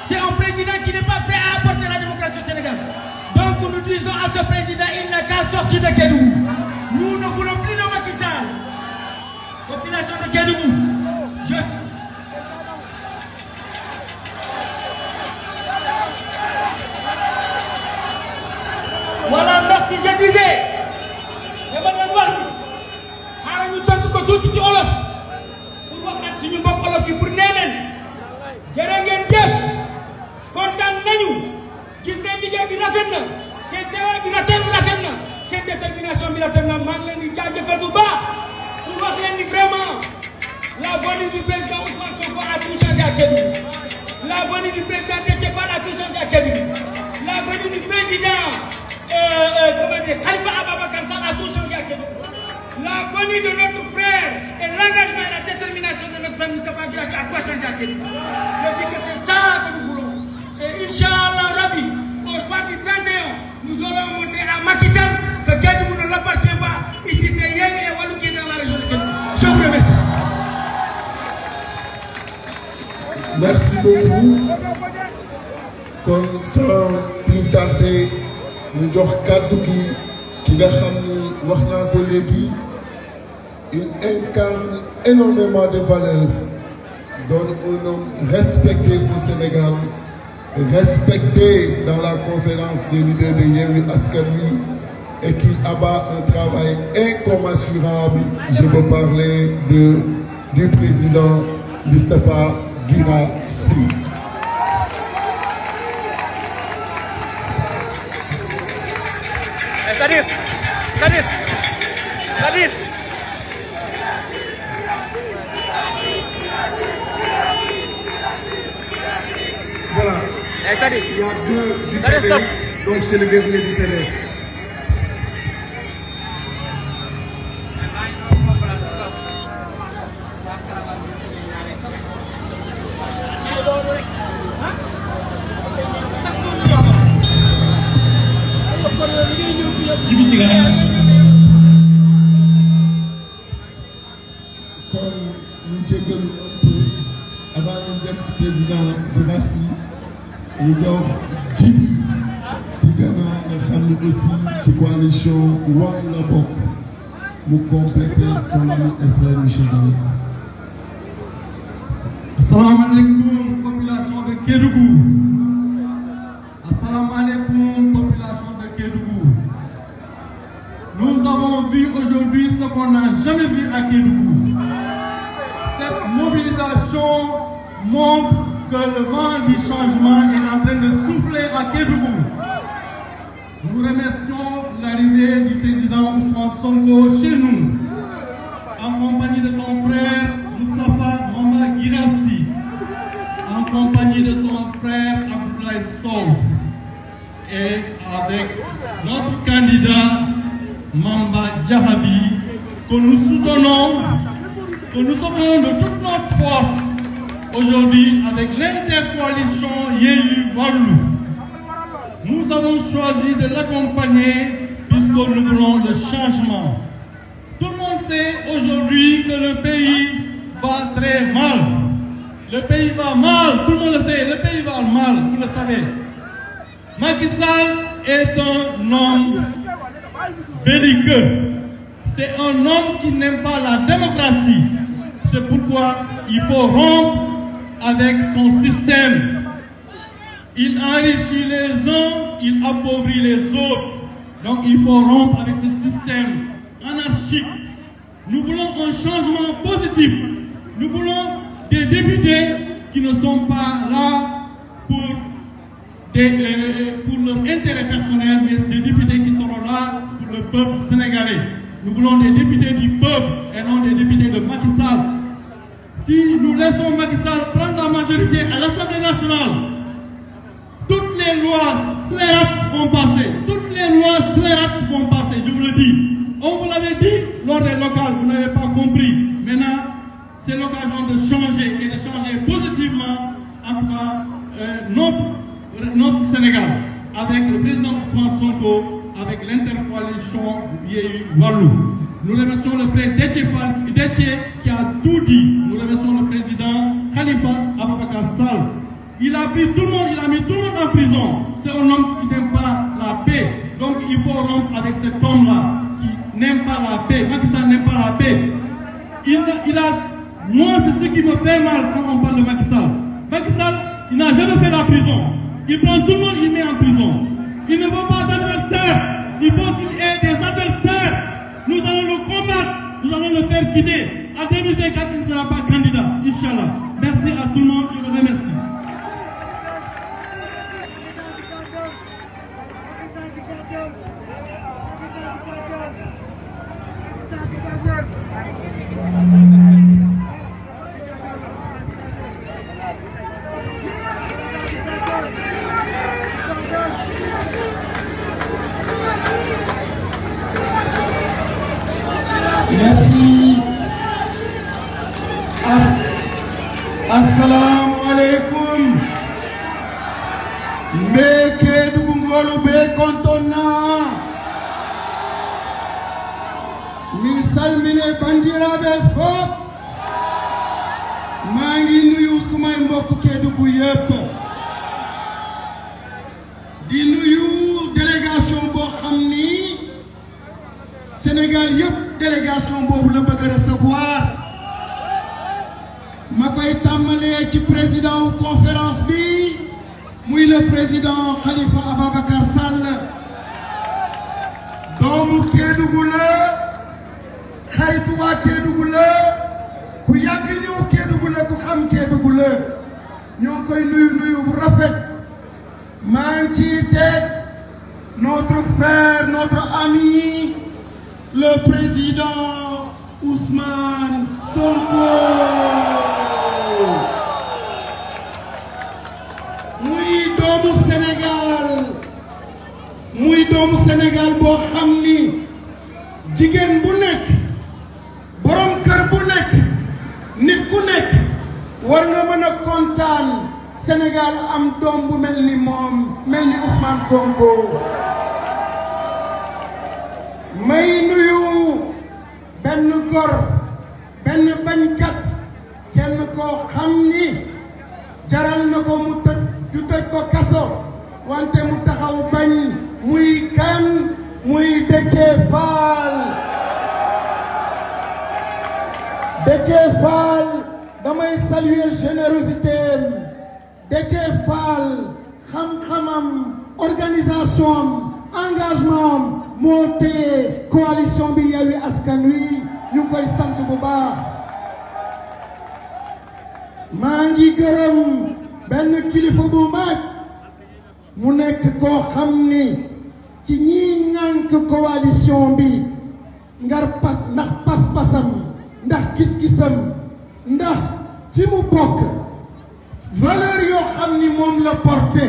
C'est un président qui n'est pas prêt à apporter la démocratie au Sénégal. Donc nous disons à ce président, il n'a qu'à sortir de Kédougou. Nous ne voulons plus de Macky Sall. Population de Kédougou, voilà, merci, je disais. Mais maintenant, voilà, nous tentons que tout ici Olof. Pour voir si nous sommes Olof pour Nélen. Jérénguen Djef, condamnez-nous. Gis nañ liggéey bi rafet na. Seen teewaay bi rafet na. Seen détermination bi rafet na. Maa ngi leen di jaajëfal bu baax. Pour wax leen ni vraiment la venue du président Ousmane Sonko a tout changé à Kédougou. La venue du président Déthié Fall a tout changé à Kédougou. La venue du président Khalifa Ababacar Sall a tout changé à Kédougou. La venue de notre frère et l'engagement et la détermination de notre frère Moustapha Guirassy a quoi changer à Kédougou. Je dis que c'est ça que nous voulons. Et Inch'Allah Rabbi, au soir du 31, nous allons montrer à Macky Sall que Kédougou ne l'appartient pas. Ici c'est Yewwi et Wallu qui est dans la région de Kédougou. Je vous remercie. Merci beaucoup. Comme sans plus tarder, nous jox kàddu gi ki nga xam ni wax naa ko léegi il incarne énormément de valeurs, donne un homme respecté au Sénégal, respecté dans la conférence des leaders de Yewwi Askan Wi et qui abat un travail incommensurable. Je veux parler du président Moustapha Guirassy. Sadir. Voilà. Il y a deux du PDS, donc c'est le dernier du PDS. Comme nous dégueulons un peu avant le président Guirassy, nous devons Djibi Tigana et Khami aussi qui coalition Wan Labok pour compléter son ami et frère Michel Dami. Assalamu alaikum, population de Kédougou. Assalamu alaikum, population de Kédougou. Nous avons vu aujourd'hui ce qu'on n'a jamais vu à Kédougou. Cette mobilisation montre que le vent du changement est en train de souffler à Kédougou. Nous remercions l'arrivée du président Ousmane Sonko chez nous, en compagnie de son frère Moustapha Mamba Guirassy, en compagnie de son frère Abdoulaye Sow, et avec notre candidat Mamba Diahabi, que nous soutenons de toute notre force aujourd'hui avec l'intercoalition Yewwi Wallu. Nous avons choisi de l'accompagner puisque nous voulons le changement. Tout le monde sait aujourd'hui que le pays va très mal. Le pays va mal, tout le monde le sait, le pays va mal, vous le savez. Macky Sall est un homme belliqueux. C'est un homme qui n'aime pas la démocratie. C'est pourquoi il faut rompre avec son système. Il enrichit les uns, il appauvrit les autres. Donc il faut rompre avec ce système anarchique. Nous voulons un changement positif. Nous voulons des députés qui ne sont pas là pour leur intérêt personnel, mais des députés qui seront là pour le peuple sénégalais. Nous voulons des députés du peuple et non des députés de Macky Sall. Si nous laissons Macky Sall prendre la majorité à l'Assemblée nationale, toutes les lois scélérates vont passer. Toutes les lois scélérates vont passer, je vous le dis. On vous l'avait dit lors des locales, vous n'avez pas compris. Maintenant, c'est l'occasion de changer et de changer positivement, en tout cas, notre Sénégal, avec le président Ousmane Sonko, avec l'intercoalition Yewwi Wallu. Nous remercions le frère Déthié qui a tout dit. Nous remercions le président Khalifa Ababacar Sall. Il a pris tout le monde, il a mis tout le monde en prison. C'est un homme qui n'aime pas la paix. Donc il faut rompre avec cet homme-là qui n'aime pas la paix. Macky Sall n'aime pas la paix. Moi, c'est ce qui me fait mal quand on parle de Macky Sall. Macky Sall, il n'a jamais fait la prison. Il prend tout le monde, il met en prison. Il ne veut pas d'adversaire. Il faut qu'il ait des adversaires. Nous allons le combattre. Nous allons le faire quitter. En 2024, il ne sera pas candidat. Inch'Allah. Merci à tout le monde. Je vous remercie. Merci. Assalamu alaikum. Mbeke dugungolu be kontona. Mi salmine bandiraɓe fop. Maa ngi nuyu sumay mbokk Kédougou yépp. Di nuyu délégation boo xam ni Sénégal yépp délégation boobu la bëgg a recevoir ma koy tàmmalee ci président conférence bi muy le président Khalifa Ababacar Sall doomu Kédougou la xaritu waa Kédougou la ku yàgg ñëw Kédougou la ku xam Kédougou la ñoo koy nuyu bu rafet maa ngi ciy teg notre frère notre ami le président Ousmane Sonko muy doomu Sénégal boo xam ni jigéen bu nekk borom kër bu nekk nit ku nekk war nga mën a kontaan Sénégal am doom bu mel ni moom mel ni Ousmane Sonko may nuyu benn gor benn bañkat kenn koo xam ni jaral na ko mu tëj ko kaso wante mu taxaw bañ muy kan muy Déthié Fall damay saluer générosité Déthié Fall xam-xamam organisation engagement moo téye coalition bi Yewwi Askan Wi ñu koy sant bu baax maa ngi gërëm benn kilifa bu mag mu nekk koo xam ni ci ñi ñànk coalition bi ndax pas-pasam ndax gis-gisam ndax fi mu bokk valeur yoo xam ni moom la porté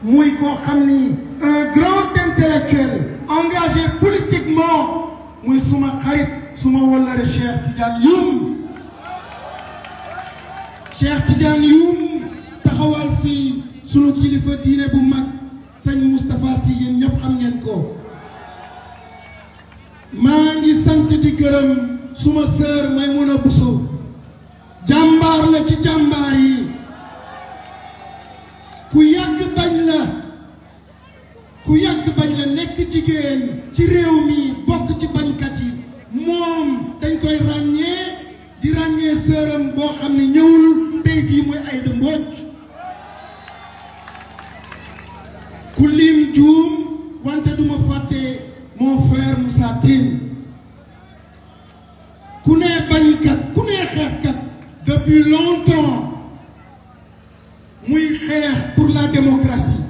muy koo xam ni un grand intellectuel engagé politiquement muy suma xarit suma wallare Cheikh Tidiane Youm taxawal fii sunu kilifa diine bu mag sëñ Moustapha Sy yéen ñëpp xam ngeen ko maa ngi sant di gërëm suma sœur Maimouna Bousso jàmbaar la ci jàmbaar yi ku yàgg bañ la nekk jigéen ci réew mi bokk ci bañkat yi moom dañ koy ràññee sœuram boo xam ne ñëwul tey jii muy Aïda Mbodj ku lim juum wante duma fàtte mon frère Moussa Tine ku ne bañkat ku ne xeexkat depuis longtemps muy xeex pour la démocratie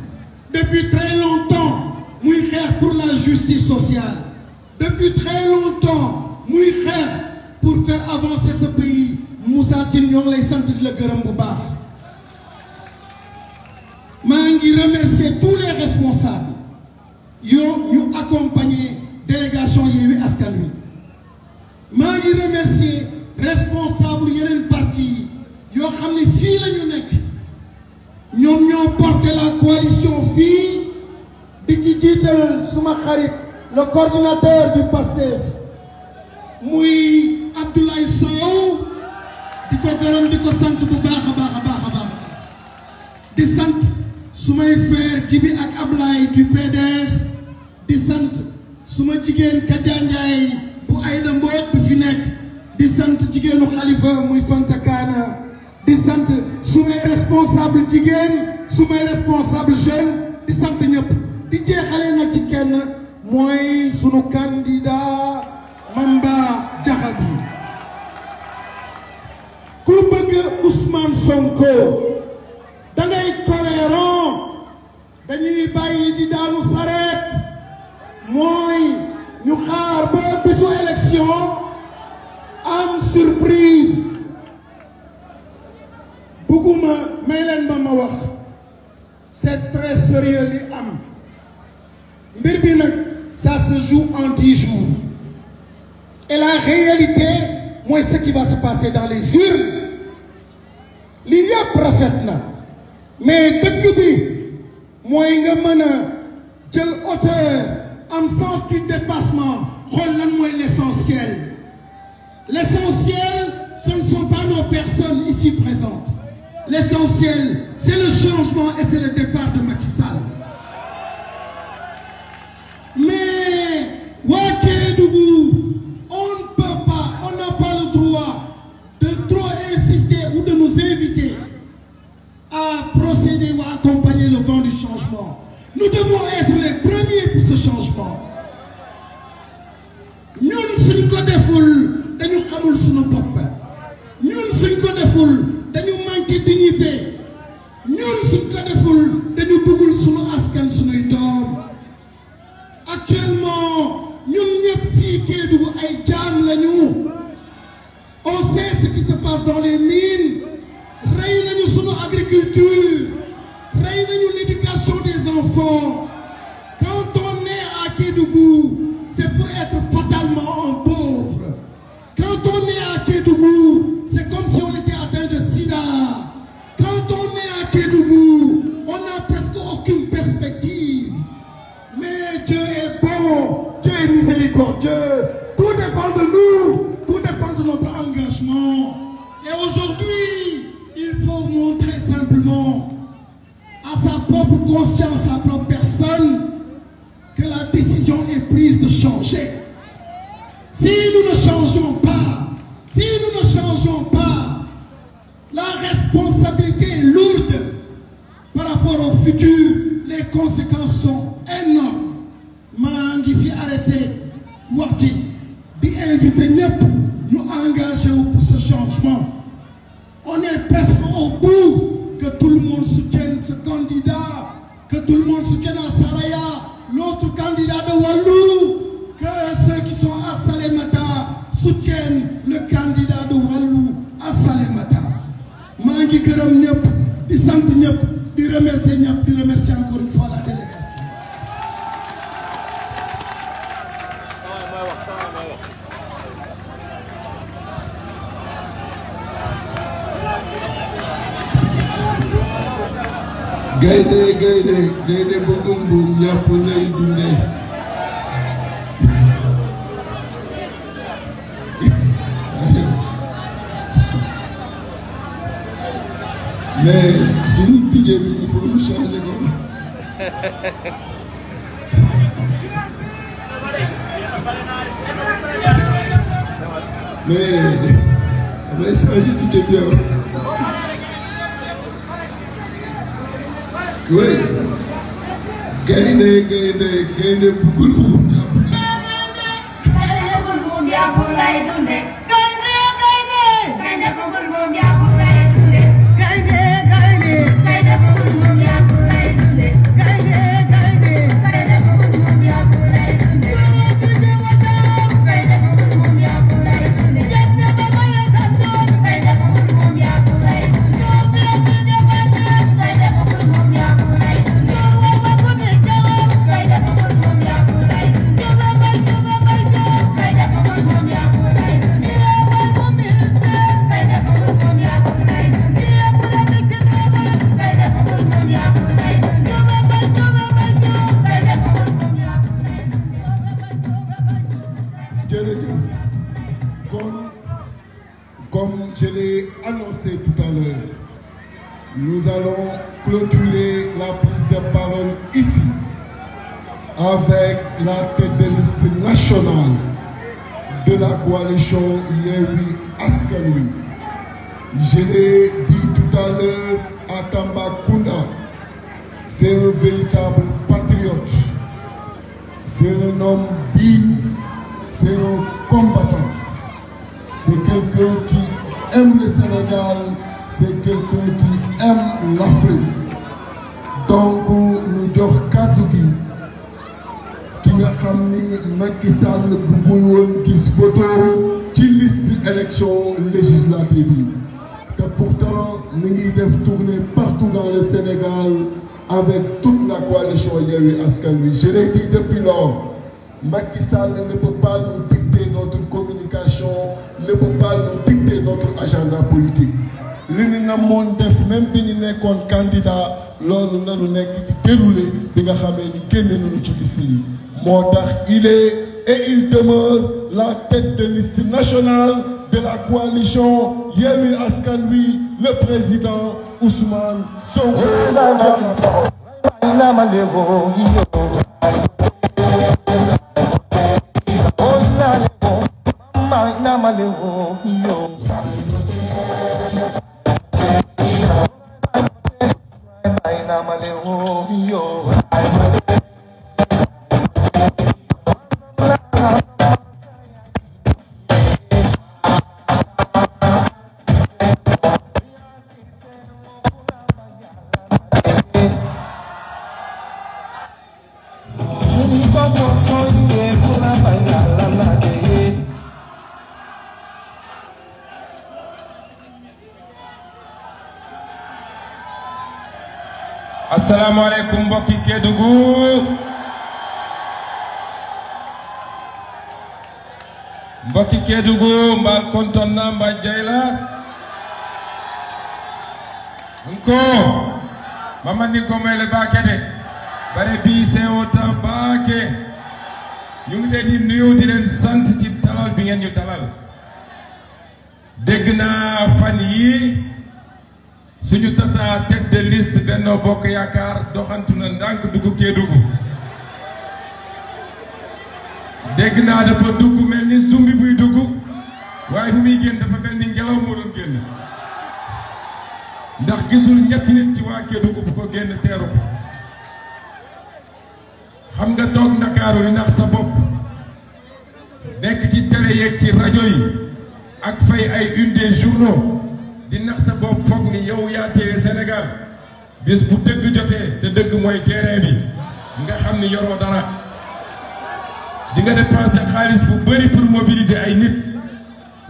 depuis très longtemps muy xeex pour la justice sociale depuis très longtemps muy xeex pour faire avancer ce pays Moussa Tine ñoo ngi lay sant di la gërëm bu baax maa ngi remercier tous les responsables yoo ñu accompagner délégation Yewwi Askan Wi maa ngi remercier responsable yeneen parti yi yoo xam ne fii la ñu nekk ñoom ñoo porté la coalition fii di ci jiital suma xarit le coordinateur du PASTEF muy Abdoulaye Sow di ko gërëm di ko sant bu baax a baax di sant sumay frère Djibi ak Ablaye du PDS di sant suma jigéen Kadia Ndiaye bu Aïda Mbodj bu fi nekk di sant jigéenu Khalifa muy Fanta Kana di sant sumay responsable jigéen sumay responsable jeune di sant ñëpp di jeexale nag ci kenn mooy sunu candidat Mamba Diakhaby ku bëgg Ousmane Sonko da ngay cohérent dañuy bàyyi di daanu sareet mooy ñu xaar ba bisu élection am surprise bugguma may leen ba ma wax c'est très sérieux li am mbir bi nag ça se joue en 10 jours et la réalité mooy ce qui va se passer dans les urnes li yëpp rafet na mais dëgg bi mooy nga mën a jël hauteur am sens du dépassement xool lan mooy l'essentiel ce ne sont pas nos personnes ici présentes l'essentiel c'est le changement et c'est le départ de Macky Sall mais waa Kédougou Nous devons être les premiers pour ce changement. Ñun suñ ko deful dañu xamul suñu bopp. Ñun suñ ko deful dañu manqué dignité. Ñun suñ ko deful dañu bëggul suñu askan suñuy doom. Actuellement ñun ñëpp fii Kédougou ay jaam lañu. On sait ce qui se passe dans les mines. Rey nañu suñu agriculture. Rey nañu l'éducation des enfants. Quand on est à Kédougou, c'est pour être fatalement un pauvre. Quand on est à Kédougou, c'est comme si on était atteint de sida. Quand on est à Kédougou, on n'a presque aucune perspective. Mais Dieu est bon, Dieu est miséricordieux. Tout dépend de nous, tout dépend de notre engagement. Et aujourd'hui, il faut montrer simplement à sa propre conscience, à sa propre personne, que la décision est prise de changer. Si nous ne changeons pas, la responsabilité est lourde par rapport au futur. Les conséquences sont énormes. maa ngi fi arrêté wax ci di invité ñëpp ñu engagé wu pour ce changement. On est presque au bout, que tout le monde soutienne ce candidat, que tout le monde soutienne à Saraya l'autre candidat de Wallou, que ceux qui sont à Salémata soutiennent le candidat de Wallou à Salémata. maa ngi gërëm ñëpp di sant ñëpp di remercier ñëpp di remercier encore une fois la délégation. gaynde bëggum buum yàpp lay dundee. mais suñu DJ bi il faut nous changer ko. mais changer DJ bi yow. oui gaynde bëggul buum yàpp lay dundee. Comme je l'ai annoncé tout à l'heure, nous allons clôturer la prise de parole ici avec la tête de liste nationale de la coalition Yewwi Askan Wi. Je l'ai dit tout à l'heure à Tambacounda, c'est un véritable patriote, c'est un homme digne, c'est un combattant. C'est quelqu'un qui aime le Sénégal, c'est quelqu'un qui aime l'Afrique. Donc ñu jox kàddu gi ki nga xam ni Macky Sall bëggul woon gis photo ci liste élection législative yi te pourtant mi ngi def tournée partout dans le Sénégal avec toute la coalition Yewwi Askan Wi. Je l'ai dit depuis lors, Macky Sall ne peut pas nous dicter notre communication, ne peut pas nous dicter notre agenda politique. li ñu namoon def même bi ñu nekkoon candidat loolu nanu nekk di déroulé bi nga xamee ni génne nañu ci liste yi moo tax il est et il demeure la tête de liste nationale de la coalition Yewwi Askan Wi, le président Ousmane Sonko. Yo asalaamaaleykum mbokki Kédougou mbokki Kédougou mba konton na mba jayla nko mama ni ko mele bakete bare bi sewota baake ñu ngi leen di nuyu di leen sant ci dalal bi ngeen ñu dalal dégg naa fan yi suñu tata tête de liste Benno Bokk Yaakaar doxantu na ndànk dugg Kédougou dégg naa dafa dugg mel ni sumbi buy dugg waaye bu muy génn dafa mel ni ngelaw moo doon génn ndax gisul ñetti nit ci waa Kédougou bu ko génn teeru ko xam nga toog Ndakaaru di nax sa bopp nekk ci télé yeeg ci rajo yi ak fay ay une des journaux di nax sa bopp foog ni yow yaa téye Sénégal bis bu dëgg jotee te dëgg mooy terrain bi nga xam ni yoroo dara di nga dépenser xaalis bu bëri pour mobiliser ay nit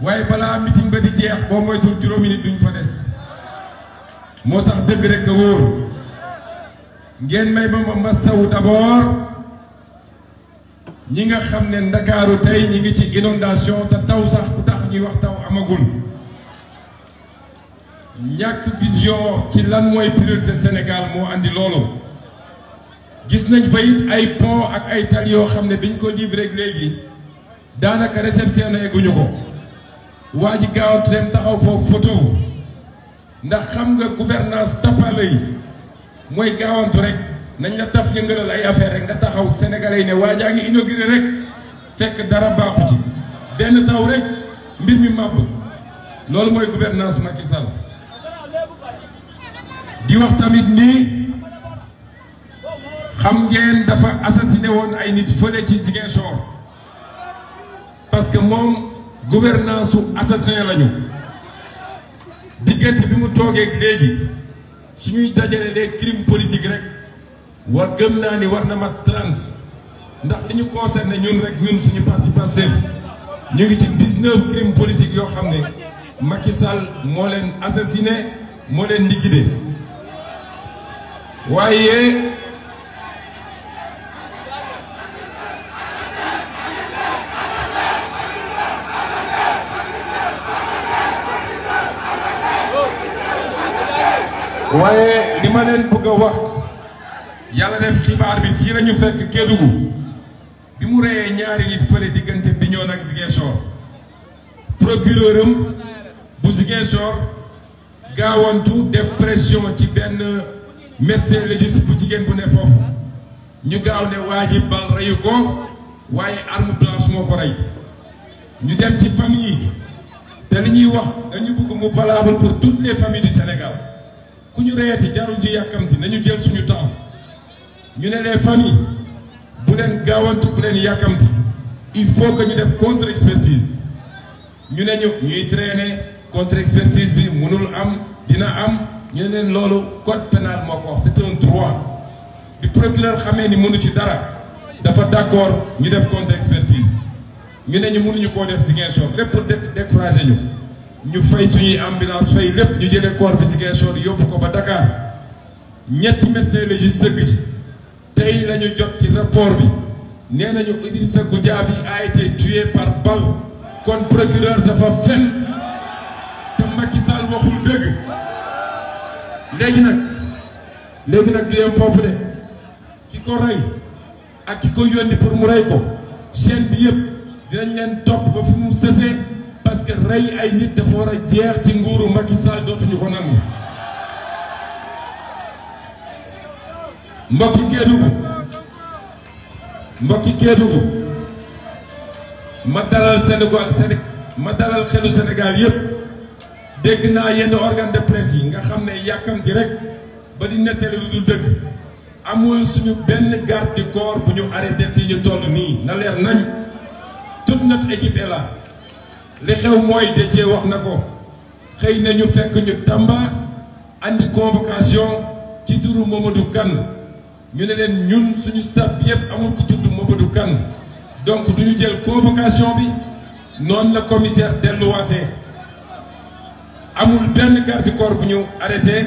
waaye balaa meeting ba di jeex boo moytul juróomi nit duñ fa des moo tax dëgg rek a wóor ngeen may ma masawu d'abord ñi nga xam ne Ndakaaru tey ñi ngi ci inondation te taw sax bu tax ñuy wax taw amagul ñàkk vision ci lan mooy priorité Sénégal moo andi loolu gis nañ fa it ay pont ak ay tali yoo xam ne biñ ko livré léegi daanaka réceptionné guñu ko waa ji gaawantu dem taxaw foofu photo ndax xam nga gouvernance tapale yi mooy gaawantu rek nañ la taf yëngalal ay affaire rek nga taxaw sénégalais yi ne waa jaa ngi inauguré rek fekk dara baaxu ci benn taw rek mbir mi màbb loolu mooy gouvernance Macky Sall di wax tamit nii xam ngeen dafa assassiné woon ay nit fële ci Ziguinchor parce que moom gouvernance su assassin lañu diggante bi mu toogee léegi suñuy dajale les crimes politiques rek war gëm naa ni war na mat 30 ndax li ñu concerné ñun rek ñun suñu parti Pastef ñu ngi ci 19 crimes politiques yoo xam ne Macky Sall moo leen assassiné moo leen liquidé waaye li ma leen bëgg a wax yàlla def xibaar bi fii lañu fekk Kédougou bi mu reyee ñaari nit fële diggante Bignona ak Ziguinchor procureur am bu Ziguinchor gaawantu def pression ci benn médecin légiste bu jigéen bu ne foofu ñu gaaw ne waa ji bal reyu ko waaye arme blanche moo ko rey ñu dem ci famille yi te li ñuy wax dañu bëgg mu valable pour toutes les familles du Sénégal ku ñu reyati jarul ju yàkkamti nañu jël suñu temps ñu ne les familles bu leen gaawantu bu leen yàkkamti il faut que ñu def contre expertise ñu ne ñuy traîner contre expertise bi mënul am dina am ñu ne leen loolu code pénal moo ko wax c'est un droit bi procureur xamee ni mënu ci dara dafa d'accord ñu def contre expertise ñu ne ñu mënuñu koo def Ziguinchor lépp pour décourager ñu fay suñuy ambulance fay lépp ñu jëlee corps bi Ziguinchor yóbbu ko ba Dakar ñetti médecin légiste sëgg ci tey la ñu jot ci rapport bi nee nañu Idrissa Goudiaby a été tué par balle kon procureur dafa fen te Macky Sall waxul dëgg léegi nag du yem foofu de ki ko rey ak ki ko yónni pour mu rey ko chaîne bi yëpp dinañ leen topp ba fu mu sësee parce que rey ay nit dafa war a jeex ci nguuru Macky Sall dootuñu ko nangu mbokki Kédougou ma dalal xelu Sénégal yëpp dégg naa yenn organe de presse yi nga xam ne yàkkamti rek ba di nettali lu dul dëgg amul suñu benn garde du corps bu ñu arrêté fii ñu toll nii na leer nañ toute notre équipe est là li xew mooy Déthié wax na ko xëy na ñu fekk ñu Tamba andi convocation ci turu Mamadou Kane ñu ne leen ñun suñu staff bi yëpp amul ku tudd Mamadou Kane donc du ñu jël convocation bi noonu la commissaire delluwaatee amul benn garde du corps bu ñu arrêté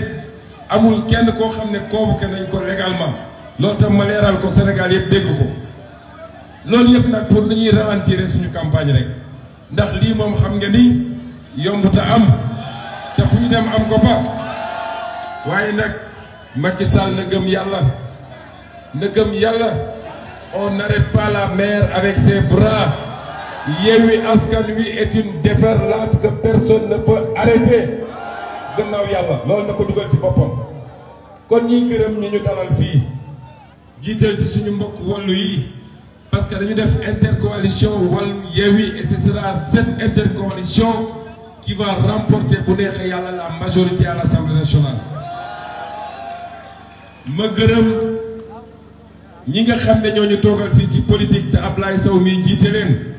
amul kenn koo xam ne convoqué nañ ko légalement loolu tam ma leeral ko Sénégal yëpp dégg ko loolu yëpp nag pour dañuy ralentir suñu campagne rek ndax lii moom xam nga ni yombuta am te fu ñu dem am ko fa waaye nag Macky Sall na gëm yàlla on n'arrête pas la mer avec ses bras. Yewwi Askan Wi est une déferlante que personne ne peut arrêter gannaaw yàlla loolu na ko dugal ci boppam kon ñuy gërëm ñi ñu dalal fii jiital ci suñu mbokk wàllu yi parce que dañu def intercoalition wàllu Yewwi et ce sera cette intercoalition qui va remporter bu neexee yàlla la majorité à l'Assemblée nationale. ma gërëm ñi nga xam ne ñoo ñu toogal fii ci politique te Ablaye Sow mii jiite leen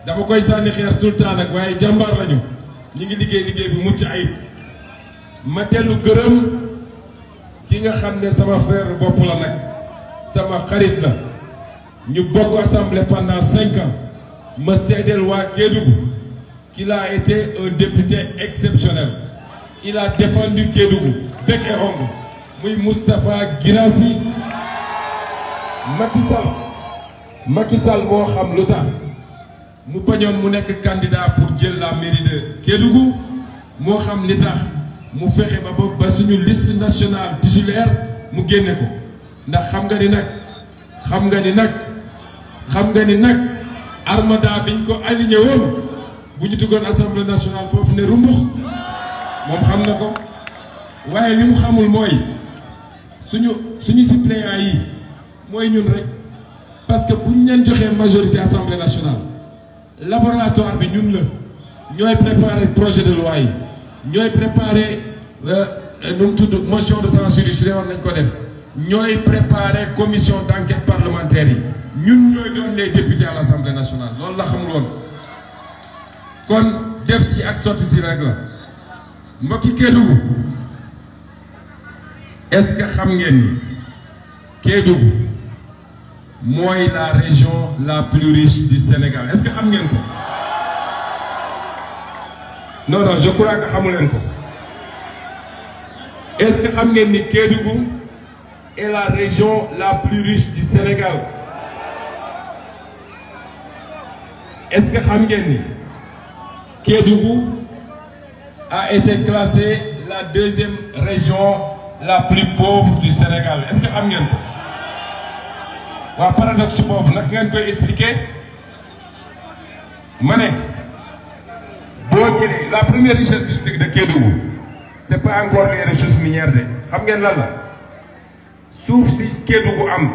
dama koy sànni xeer tout le temps nag waaye jàmbaar lañu ñi ngi liggéey bi mucc ayib ma dellu gërëm ki nga xam ne sama frère bopp la nag sama xarit la ñu bokk assemblée pendant 5 ans ma seedeel waa Kédougou qu'il a été un député exceptionnel il a défendu Kédougou bec et ongle muy Moustapha Guirassy Macky Sall moo xam lu tax mu bañoon mu nekk candidat pour jël la mairie de Kédougou moo xam li tax mu fexe ba suñu liste nationale titulaire mu génne ko ndax xam nga ni nag armada biñ ko aligné woon bu ñu duggoon assemblée nationale foofu ne rumbux moom xam na ko waaye li mu xamul mooy suñu suppléants yi mooy ñun rek parce que bu ñu leen joxee majorité assemblée nationale laboratoire bi ñun la ñooy préparer projet de loi yi ñooy préparer nu mu tudd motion de censure yi su dee war nañ ko def ñooy préparer commission d'enquête parlementaire yi ñun ñooy doon les députés à l'Assemblée nationale loolu la xamul woon kon def si ak sotti si rek la mbokki Kédougou est-ce que xam ngeen ni Kédougou mooy la région la plus riche du Sénégal est-ce que xam ngeen ko non je crois que xamu leen ko est-ce que xam ngeen ni Kédougou est la région la plus riche du Sénégal est-ce que xam ngeen ni Kédougou a été classée la 2e région la plus pauvre du Sénégal est-ce que xam ngeen ko waa paradoxe boobu nag ngeen koy expliquer ma ne boo jëlee la première richesse du district de Kédougou c'est pas encore les ressources minières de xam ngeen lan la suuf si Kédougou am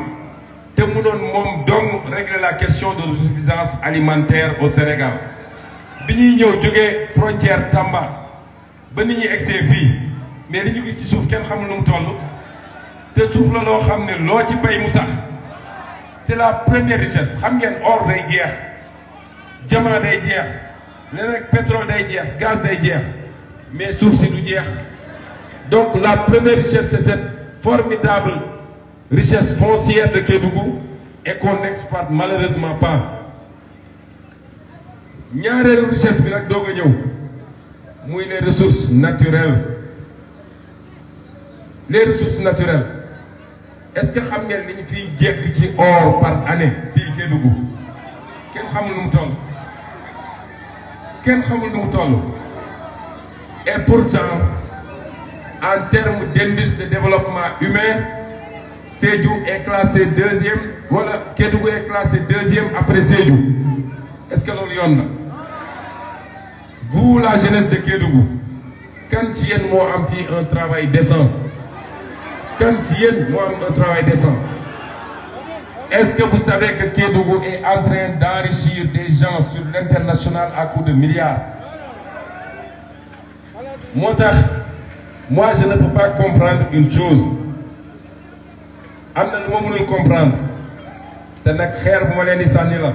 te mu doon moom dong régler la question de l'autosuffisance alimentaire au Sénégal bi ñuy ñëw jógee frontière Tamba ba nit ñi egsee fii mais li ñu gis ci suuf kenn xamul nu mu toll te suuf la loo xam ne loo ci bay mu sax c'est la première richesse xam ngeen or day jeex diamant day jeex leneen pétrole day jeex gaz day jeex mais suuf si du jeex donc la première richesse c'est cette formidable richesse foncière de Kédougou et qu'on n'exploite malheureusement pas ñaareelu richesse bi nag doog a ñëw muy les ressources naturelles est-ce que xam ngeen li ñu fiy jekk ci or par année fii Kédougou kenn xamul nu mu toll et pourtant en termes d'indice de développement humain Sédhiou est classé 2e wala Kédougou est classé 2e après Sédhiou est-ce que loolu yoon na vous la jeunesse de Kédougou kan ci yéen moo am fii un travail décent est-ce que vous savez que Kédougou est en train d'enrichir des gens sur l'international à coups de milliards moo tax moi je ne peux pas comprendre une chose am na lu ma mënul comprendre te nag xeer bu ma leen di sànni la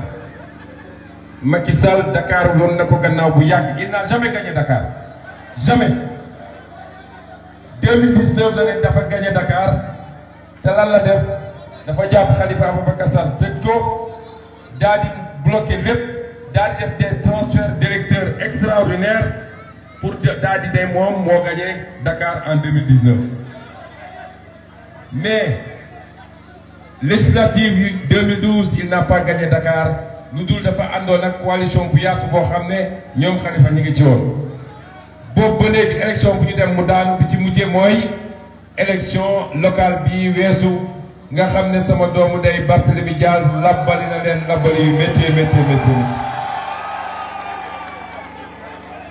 Macky Sall Dakar woon na ko gannaaw bu yàgg il n'a jamais gagné Dakar jamais 2019 la ne dafa gagné Dakar te lan la def dafa jàpp Khalifa Ababacar Sall tëj ko daal di bloqué lépp daal di def des transferts d'électeurs extraordinaires pour daal di ne moom moo gagné Dakar en 2019 mais législative 2012 il n'a pas gagné Dakar lu dul dafa àndoon ak coalition bu yaatu boo xam ne ñoom Khalifa ñu ngi ci woon boobu ba léegi élection bu ñu dem mu daanu bi ci mujjee mooy élection locale bi weesu nga xam ne sama doomu day Barthélémy Diaz labbali na leen labbali yu métti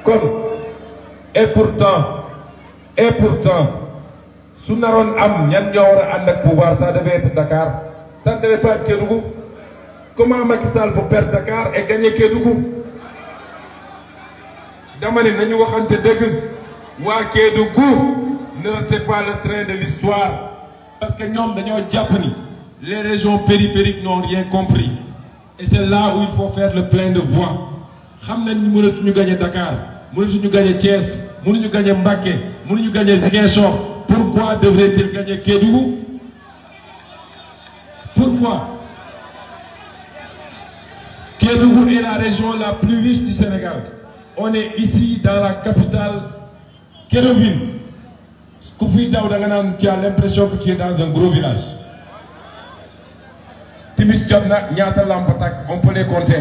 kon et pourtant su naroon am ñan ñoo war a ànd ak pouvoir ça devait être Dakar ça ne devait pas être Kédougou. Comment Macky Sall peut perdre Dakar et gagner Kédougou? dama ne nañu waxante dëgg waa Kédougou ne ratez pas le train de l'histoire parce que ñoom dañoo jàpp ni les régions périphériques n'ont rien compris et c'est là où il faut faire le plein de voix xam nañ mënatuñu gagner Dakar mënatuñu gagner Thiès mënuñu gagner Mbacké mënuñu gagner Ziguinchor. Pourquoi devrait-il gagner Kédougou? Pourquoi? Kédougou est la région la plus riche du Sénégal. On est ici dans la capitale Kédouvine. Tu as l'impression que tu es dans un gros village. Timis Jobna, Nyata Lampatak, on peut les compter.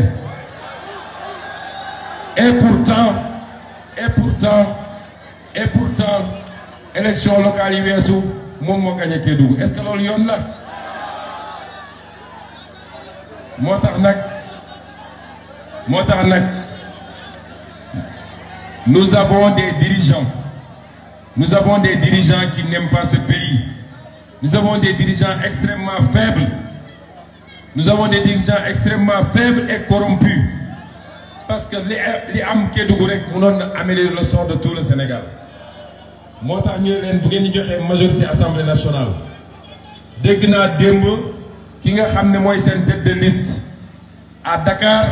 Et pourtant, élection locale yi weesu moom moo gagné Kédougou est-ce que loolu yoon la moo tax nag nous avons des dirigeants qui n'aiment pas ce pays. Nous avons des dirigeants extrêmement faibles et corrompus parce que li am Kédougou rek mënoon na améliorer le sort de tout le Sénégal. moo tax ñu ne leen bu ngeen ñu joxee majorité assemblée nationale dégg naa démb ki nga xam ne mooy seen tête de liste à Dakar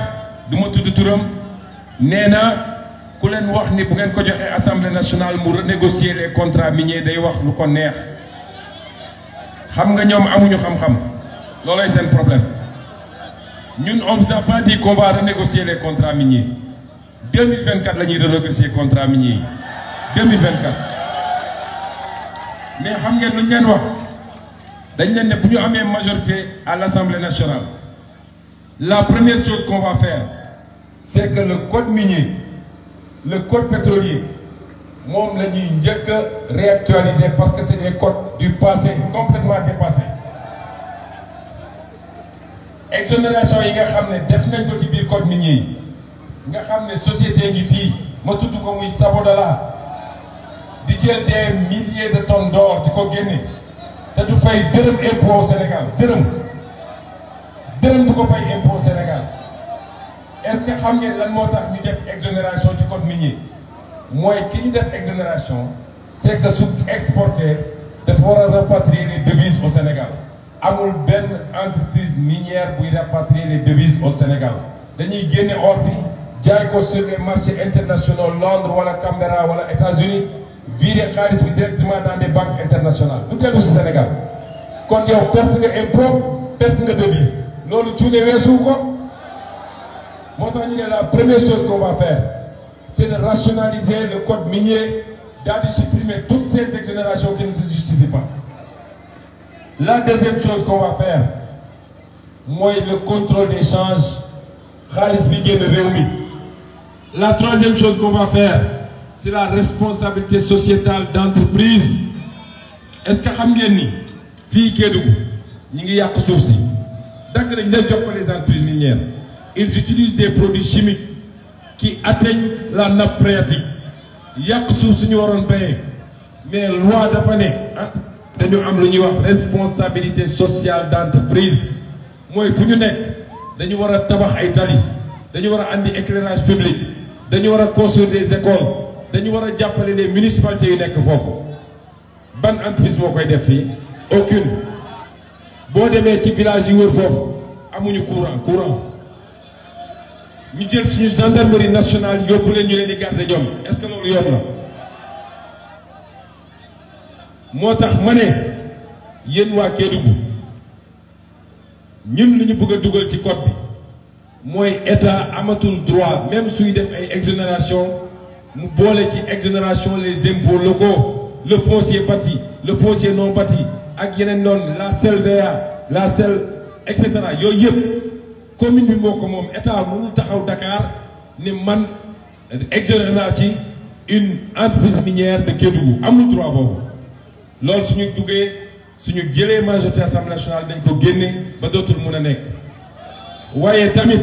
du ma tudd turam nee na ku leen wax ni bu ngeen ko joxee assemblée nationale mu renégocier les contrats miniers day wax lu ko neex xam nga ñoom amuñu xam-xam loolooy seen problème ñun on vous a pas dit qu'on va renégocier les contrats miniers 2024 la ñuy renégocier contrats miniers yi 2024. mais xam ngeen lu ñu leen wax dañ leen ne bu ñu amee majorité à l'Assemblée nationale la première chose qu'on va faire c'est que le code minier le code pétrolier moom la ñuy njëkk a réactualiser parce que c'est des codes du passé complètement dépassés exonération yi nga xam ne def nañ ko ci biir code minier yi nga xam ne société ngi fii ma tudd ko muy Sabodala di jël des milliers de tonnes d'or di ko génne te du fay dërëm impôt au Sénégal dërëm du ko fay impôt au Sénégal est-ce que xam ngeen lan moo tax ñu def exonération ci code minier mooy ki ñu def exonération c'est que su exporté dafa war a rapatrier les devises au Sénégal amul benn entreprise minière buy rapatrier les devises au Sénégal dañuy génne or bi jaay ko sur les marchés internationaux Londres wala Canberra wala États-Unis virer xaalis bi directement dans des banques internationales du tegu ci Sénégal kon yow perte nga impôt perte nga devise loolu cuune weesu ko moo tax ñu ne la première chose qu'on va faire c'est de rationaliser le code minier daal di supprimer toutes ces exonérations qui ne se justifient pas. La deuxième chose qu'on va faire mooy le contrôle des changes xaalis bi génn réew mi. La troisième chose qu'on va faire c'est la responsabilité sociétale d'entreprise. Est-ce que xam ngeen ni fii Kédougou ñi ngi yàq suuf si dakk nañ leen jox ko les entreprises minières ils utilisent des produits chimiques qui atteignent la nappe phréatique yàq suuf si ñu waroon béyee mais loi dafa ne dañu am lu ñuy wax responsabilité sociale d'entreprise mooy fu ñu nekk dañu war a tabax ay tali dañu war a andi éclairage public dañu war a construire des écoles dañu war a jàppale les municipalités yu nekk foofu ban entreprise moo koy def fii aucune boo demee ci village yi wër foofu amuñu courant ñu jël suñu gendarmerie nationale yóbbu leen ñu leen di garder ñoom est-ce que loolu yomb na moo tax ma ne yéen waa Kédougou ñun li ñu bëgg a dugal ci code bi mooy état amatul droit même suy def ay exonération mu boole ci exonération les impôts locaux le foncier bâti le foncier non bâti ak yeneen noonu la CLVA la CEL et cetera yooyu yëpp commune bi moo ko moom état mënul taxaw Dakar ni man exonéré naa ci une entreprise minière de Kédougou amul droit boobu loolu suñu duggee suñu jëlee majorité assemblée nationale dañ ko génne ba dootul mun a nekk waaye tamit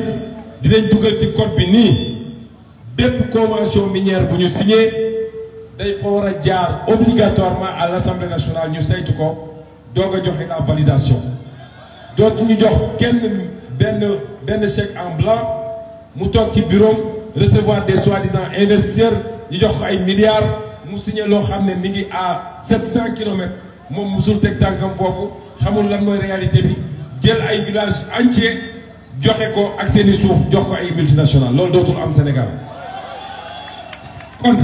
dinañ dugal ci code bi nii bépp convention minière bu ñu signé day fa war a jaar obligatoirement à l'Assemblée nationale ñu saytu ko doog a joxe la validation dootu ñu jox kenn benn chèque en blanc mu toog ci bureau recevoir des soi-disant investisseurs ñu jox ko ay milliards mu signé loo xam ne mi ngi à 700 kilomètres moom musul teg tànkam foofu xamul lan mooy réalité bi jël ay villages entiers joxe ko ak seeni suuf jox ko ay multinationales loolu dootul am Sénégal kon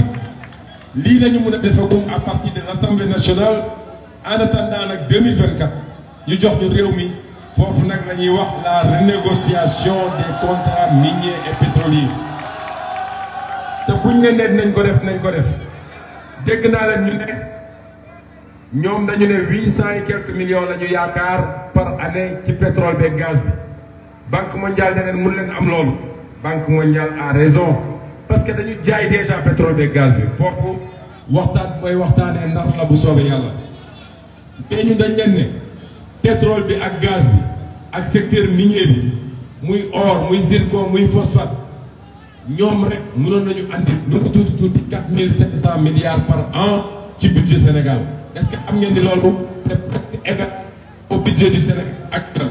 lii lañu mën a defagum à partir de l'Assemblée nationale en attendant nag 2024 ñu jox ñu réew mi foofu nag la ñuy wax la renégociation des contrats miniers et pétroliers te buñ ne nee nañ ko def dégg naa leen ñu ne ñoom dañu ne 800 et quelques millions la ñu yaakaar par année ci pétrole beeg gaz bi Banque mondiale ne leen mun leen am loolu Banque mondiale a raison parce que dañu jaay déjà pétrole beeg gaz bi foofu waxtaan mooy waxtaanee ndar la bu soobee yàlla mais ñu dañ leen ne pétrole bi ak gaz bi ak secteur minier bi muy or muy zircon muy phosphate ñoom rek mënoon nañu andi lu mu tuuti 4700 milliards par an ci budget Sénégal est-ce que xam ngeen ni loolu c'est presque égal au budget du Sénégal actuel.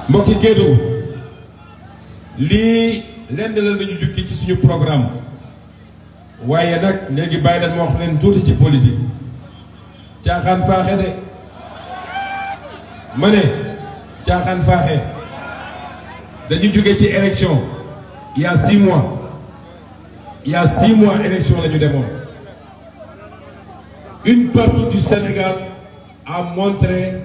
mbokki Kédougou lii lenn la ñu jukki ci suñu programme waaye nag léegi bàyyi leen ma wax leen tuuti ci politique caaxaan faaxe de ma ne caaxaan faaxe dañu jóge ci élection il y a 6 mois élection la ñu demoon une partie du Sénégal a montré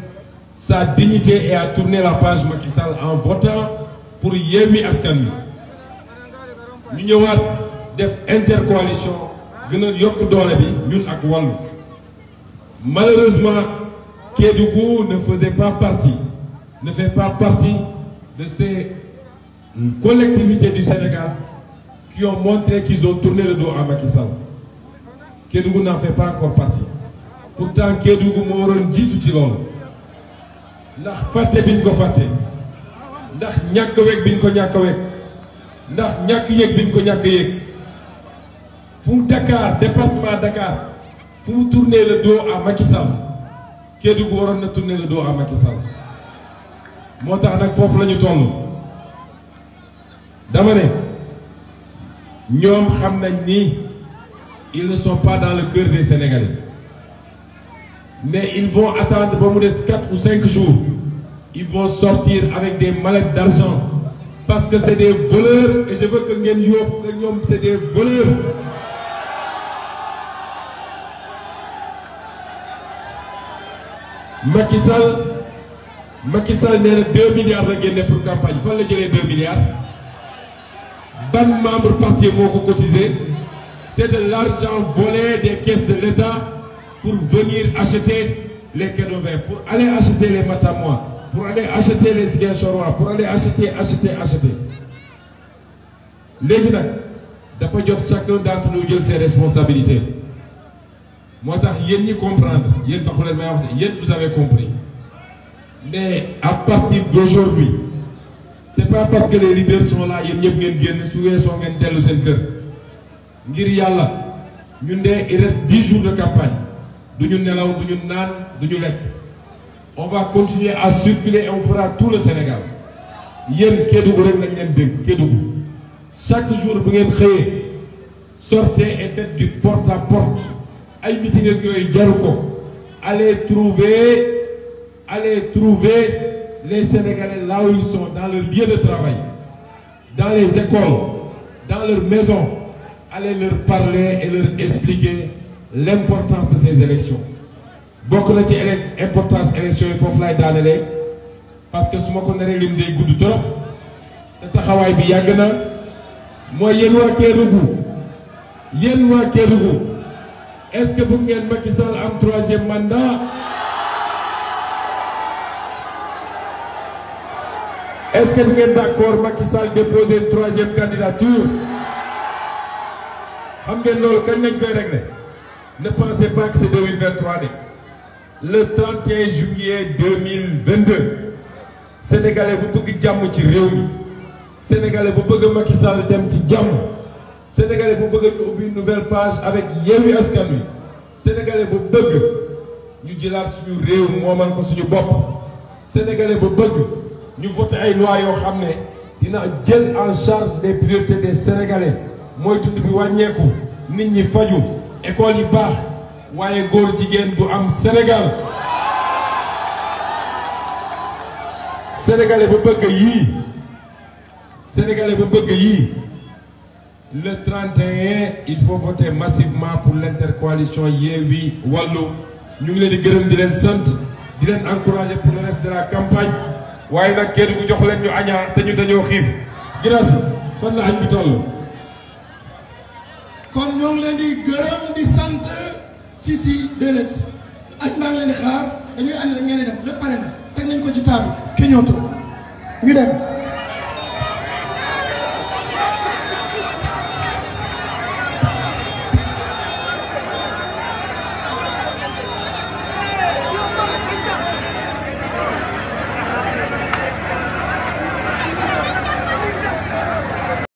sa dignité et a tourné la page Macky Sall en votant pour Yewwi Askan Wi ñu ñëwaat def intercoalition gën a yokk doole bi ñun ak Wallu malheureusement Kédougou ne fait pas partie de ces collectivités du Sénégal qui ont montré qu'ils ont tourné le dos à Macky Sall Kédougou n'en fait pas encore partie pourtant Kédougou moo waroon jiitu ci loolu ndax fàtte biñ ko fàtte ndax ñàkk weg biñ ko ñàkk weg ndax ñàkk yëg biñ ko ñàkk yëg fu Dakar département Dakar fu mu tourner le dos à Macky Sall Kédougou waroon na tourner le dos à Macky Sall moo tax nag foofu la ñu toll dama ne ñoom xam nañ ni ils ne sont pas dans le cœur des Sénégalais mais ils vont attendre ba mu des 4 ou 5 jours ils vont sortir avec des mallettes d'argent parce que c'est des voleurs et je veux que ngeen yoox que ñoom c'est des voleurs Macky Sall nee na 2 milliards la génne pour campagne fan la jëlee 2 milliards ban membre parti moo ko cotisé c'est de l'argent volé des caisses de l'État pour venir acheter les Kédouviens, pour aller acheter les Matamois, pour aller acheter les Ziguinchorois, pour aller acheter. Léegi nag dafa jot chacun d'entre nous jël ses responsabilités moo tax yéen ñi comprendre yéen taxu leen may wax ne yéen vous avez compris mais à partir d'aujourd'hui c'est pas parce que les leaders sont là yéen ñëpp ngeen génn su weesoo ngeen dellu seen kër ngir yàlla ñun de il reste 10 jours de campagne du ñu nelaw du ñu naan du ñu lekk on va continuer à circuler et on fera tout le Sénégal yéen Kédougou rek lañ leen dégg Kédougou chaque jour bu ngeen xëyee sortez et faites du porte-à-porte ay meeting ak yooyu jaru ko allez trouver les Sénégalais là où ils sont dans leur lieu de travail dans les écoles dans leurs maisons allez leur parler et leur expliquer l'importance de ces élections bokk na ci importance élections yi foofu lay daanelee parce que su ma ko naree lim day gudd trop te taxawaay bi yàgg na mooy yéen waa Kédougou est-ce que bëgg ngeen Macky Sall am 3e mandat est-ce que vous êtes d'accord Macky Sall déposer une 3e candidature xam ngeen loolu kañ lañ koy régler ne pensez pas que c'est 2023 le 31 juillet 2022 sénégalais bu bëgg jàmm ci réew mi sénégalais bu bëgg Macky Sall dem ci jàmm sénégalais bu bëgg ñu ubbi une nouvelle page avec Yewwi Askan Wi sénégalais bu bëgg ñu jëlaat suñu réew moomal ko suñu bopp sénégalais bu bëgg ñu voté ay loi yoo xam ne dina jël en charge des priorités des sénégalais mooy dund bi wàññeeku nit ñi faju école yi baax waaye góor jigéen du am Sénégal sénégalais bu bëgg yii le 31 il faut voter massivement pour l'intercoalition Yewwi Wallu ñu ngi leen di gërëm di leen sant di leen encourager pour le reste de la campagne waaye nag kenn ku jox leen ñu añaa te ñu dañoo xiif grâce fan la añ bi toll. kon ñoo ngi leen di gërëm di sant si déedéet añ maa ngi leen di xaar dañuy añ rek ngeen di dem lépp pare na teg nañ ko ci table keñooto ñu dem.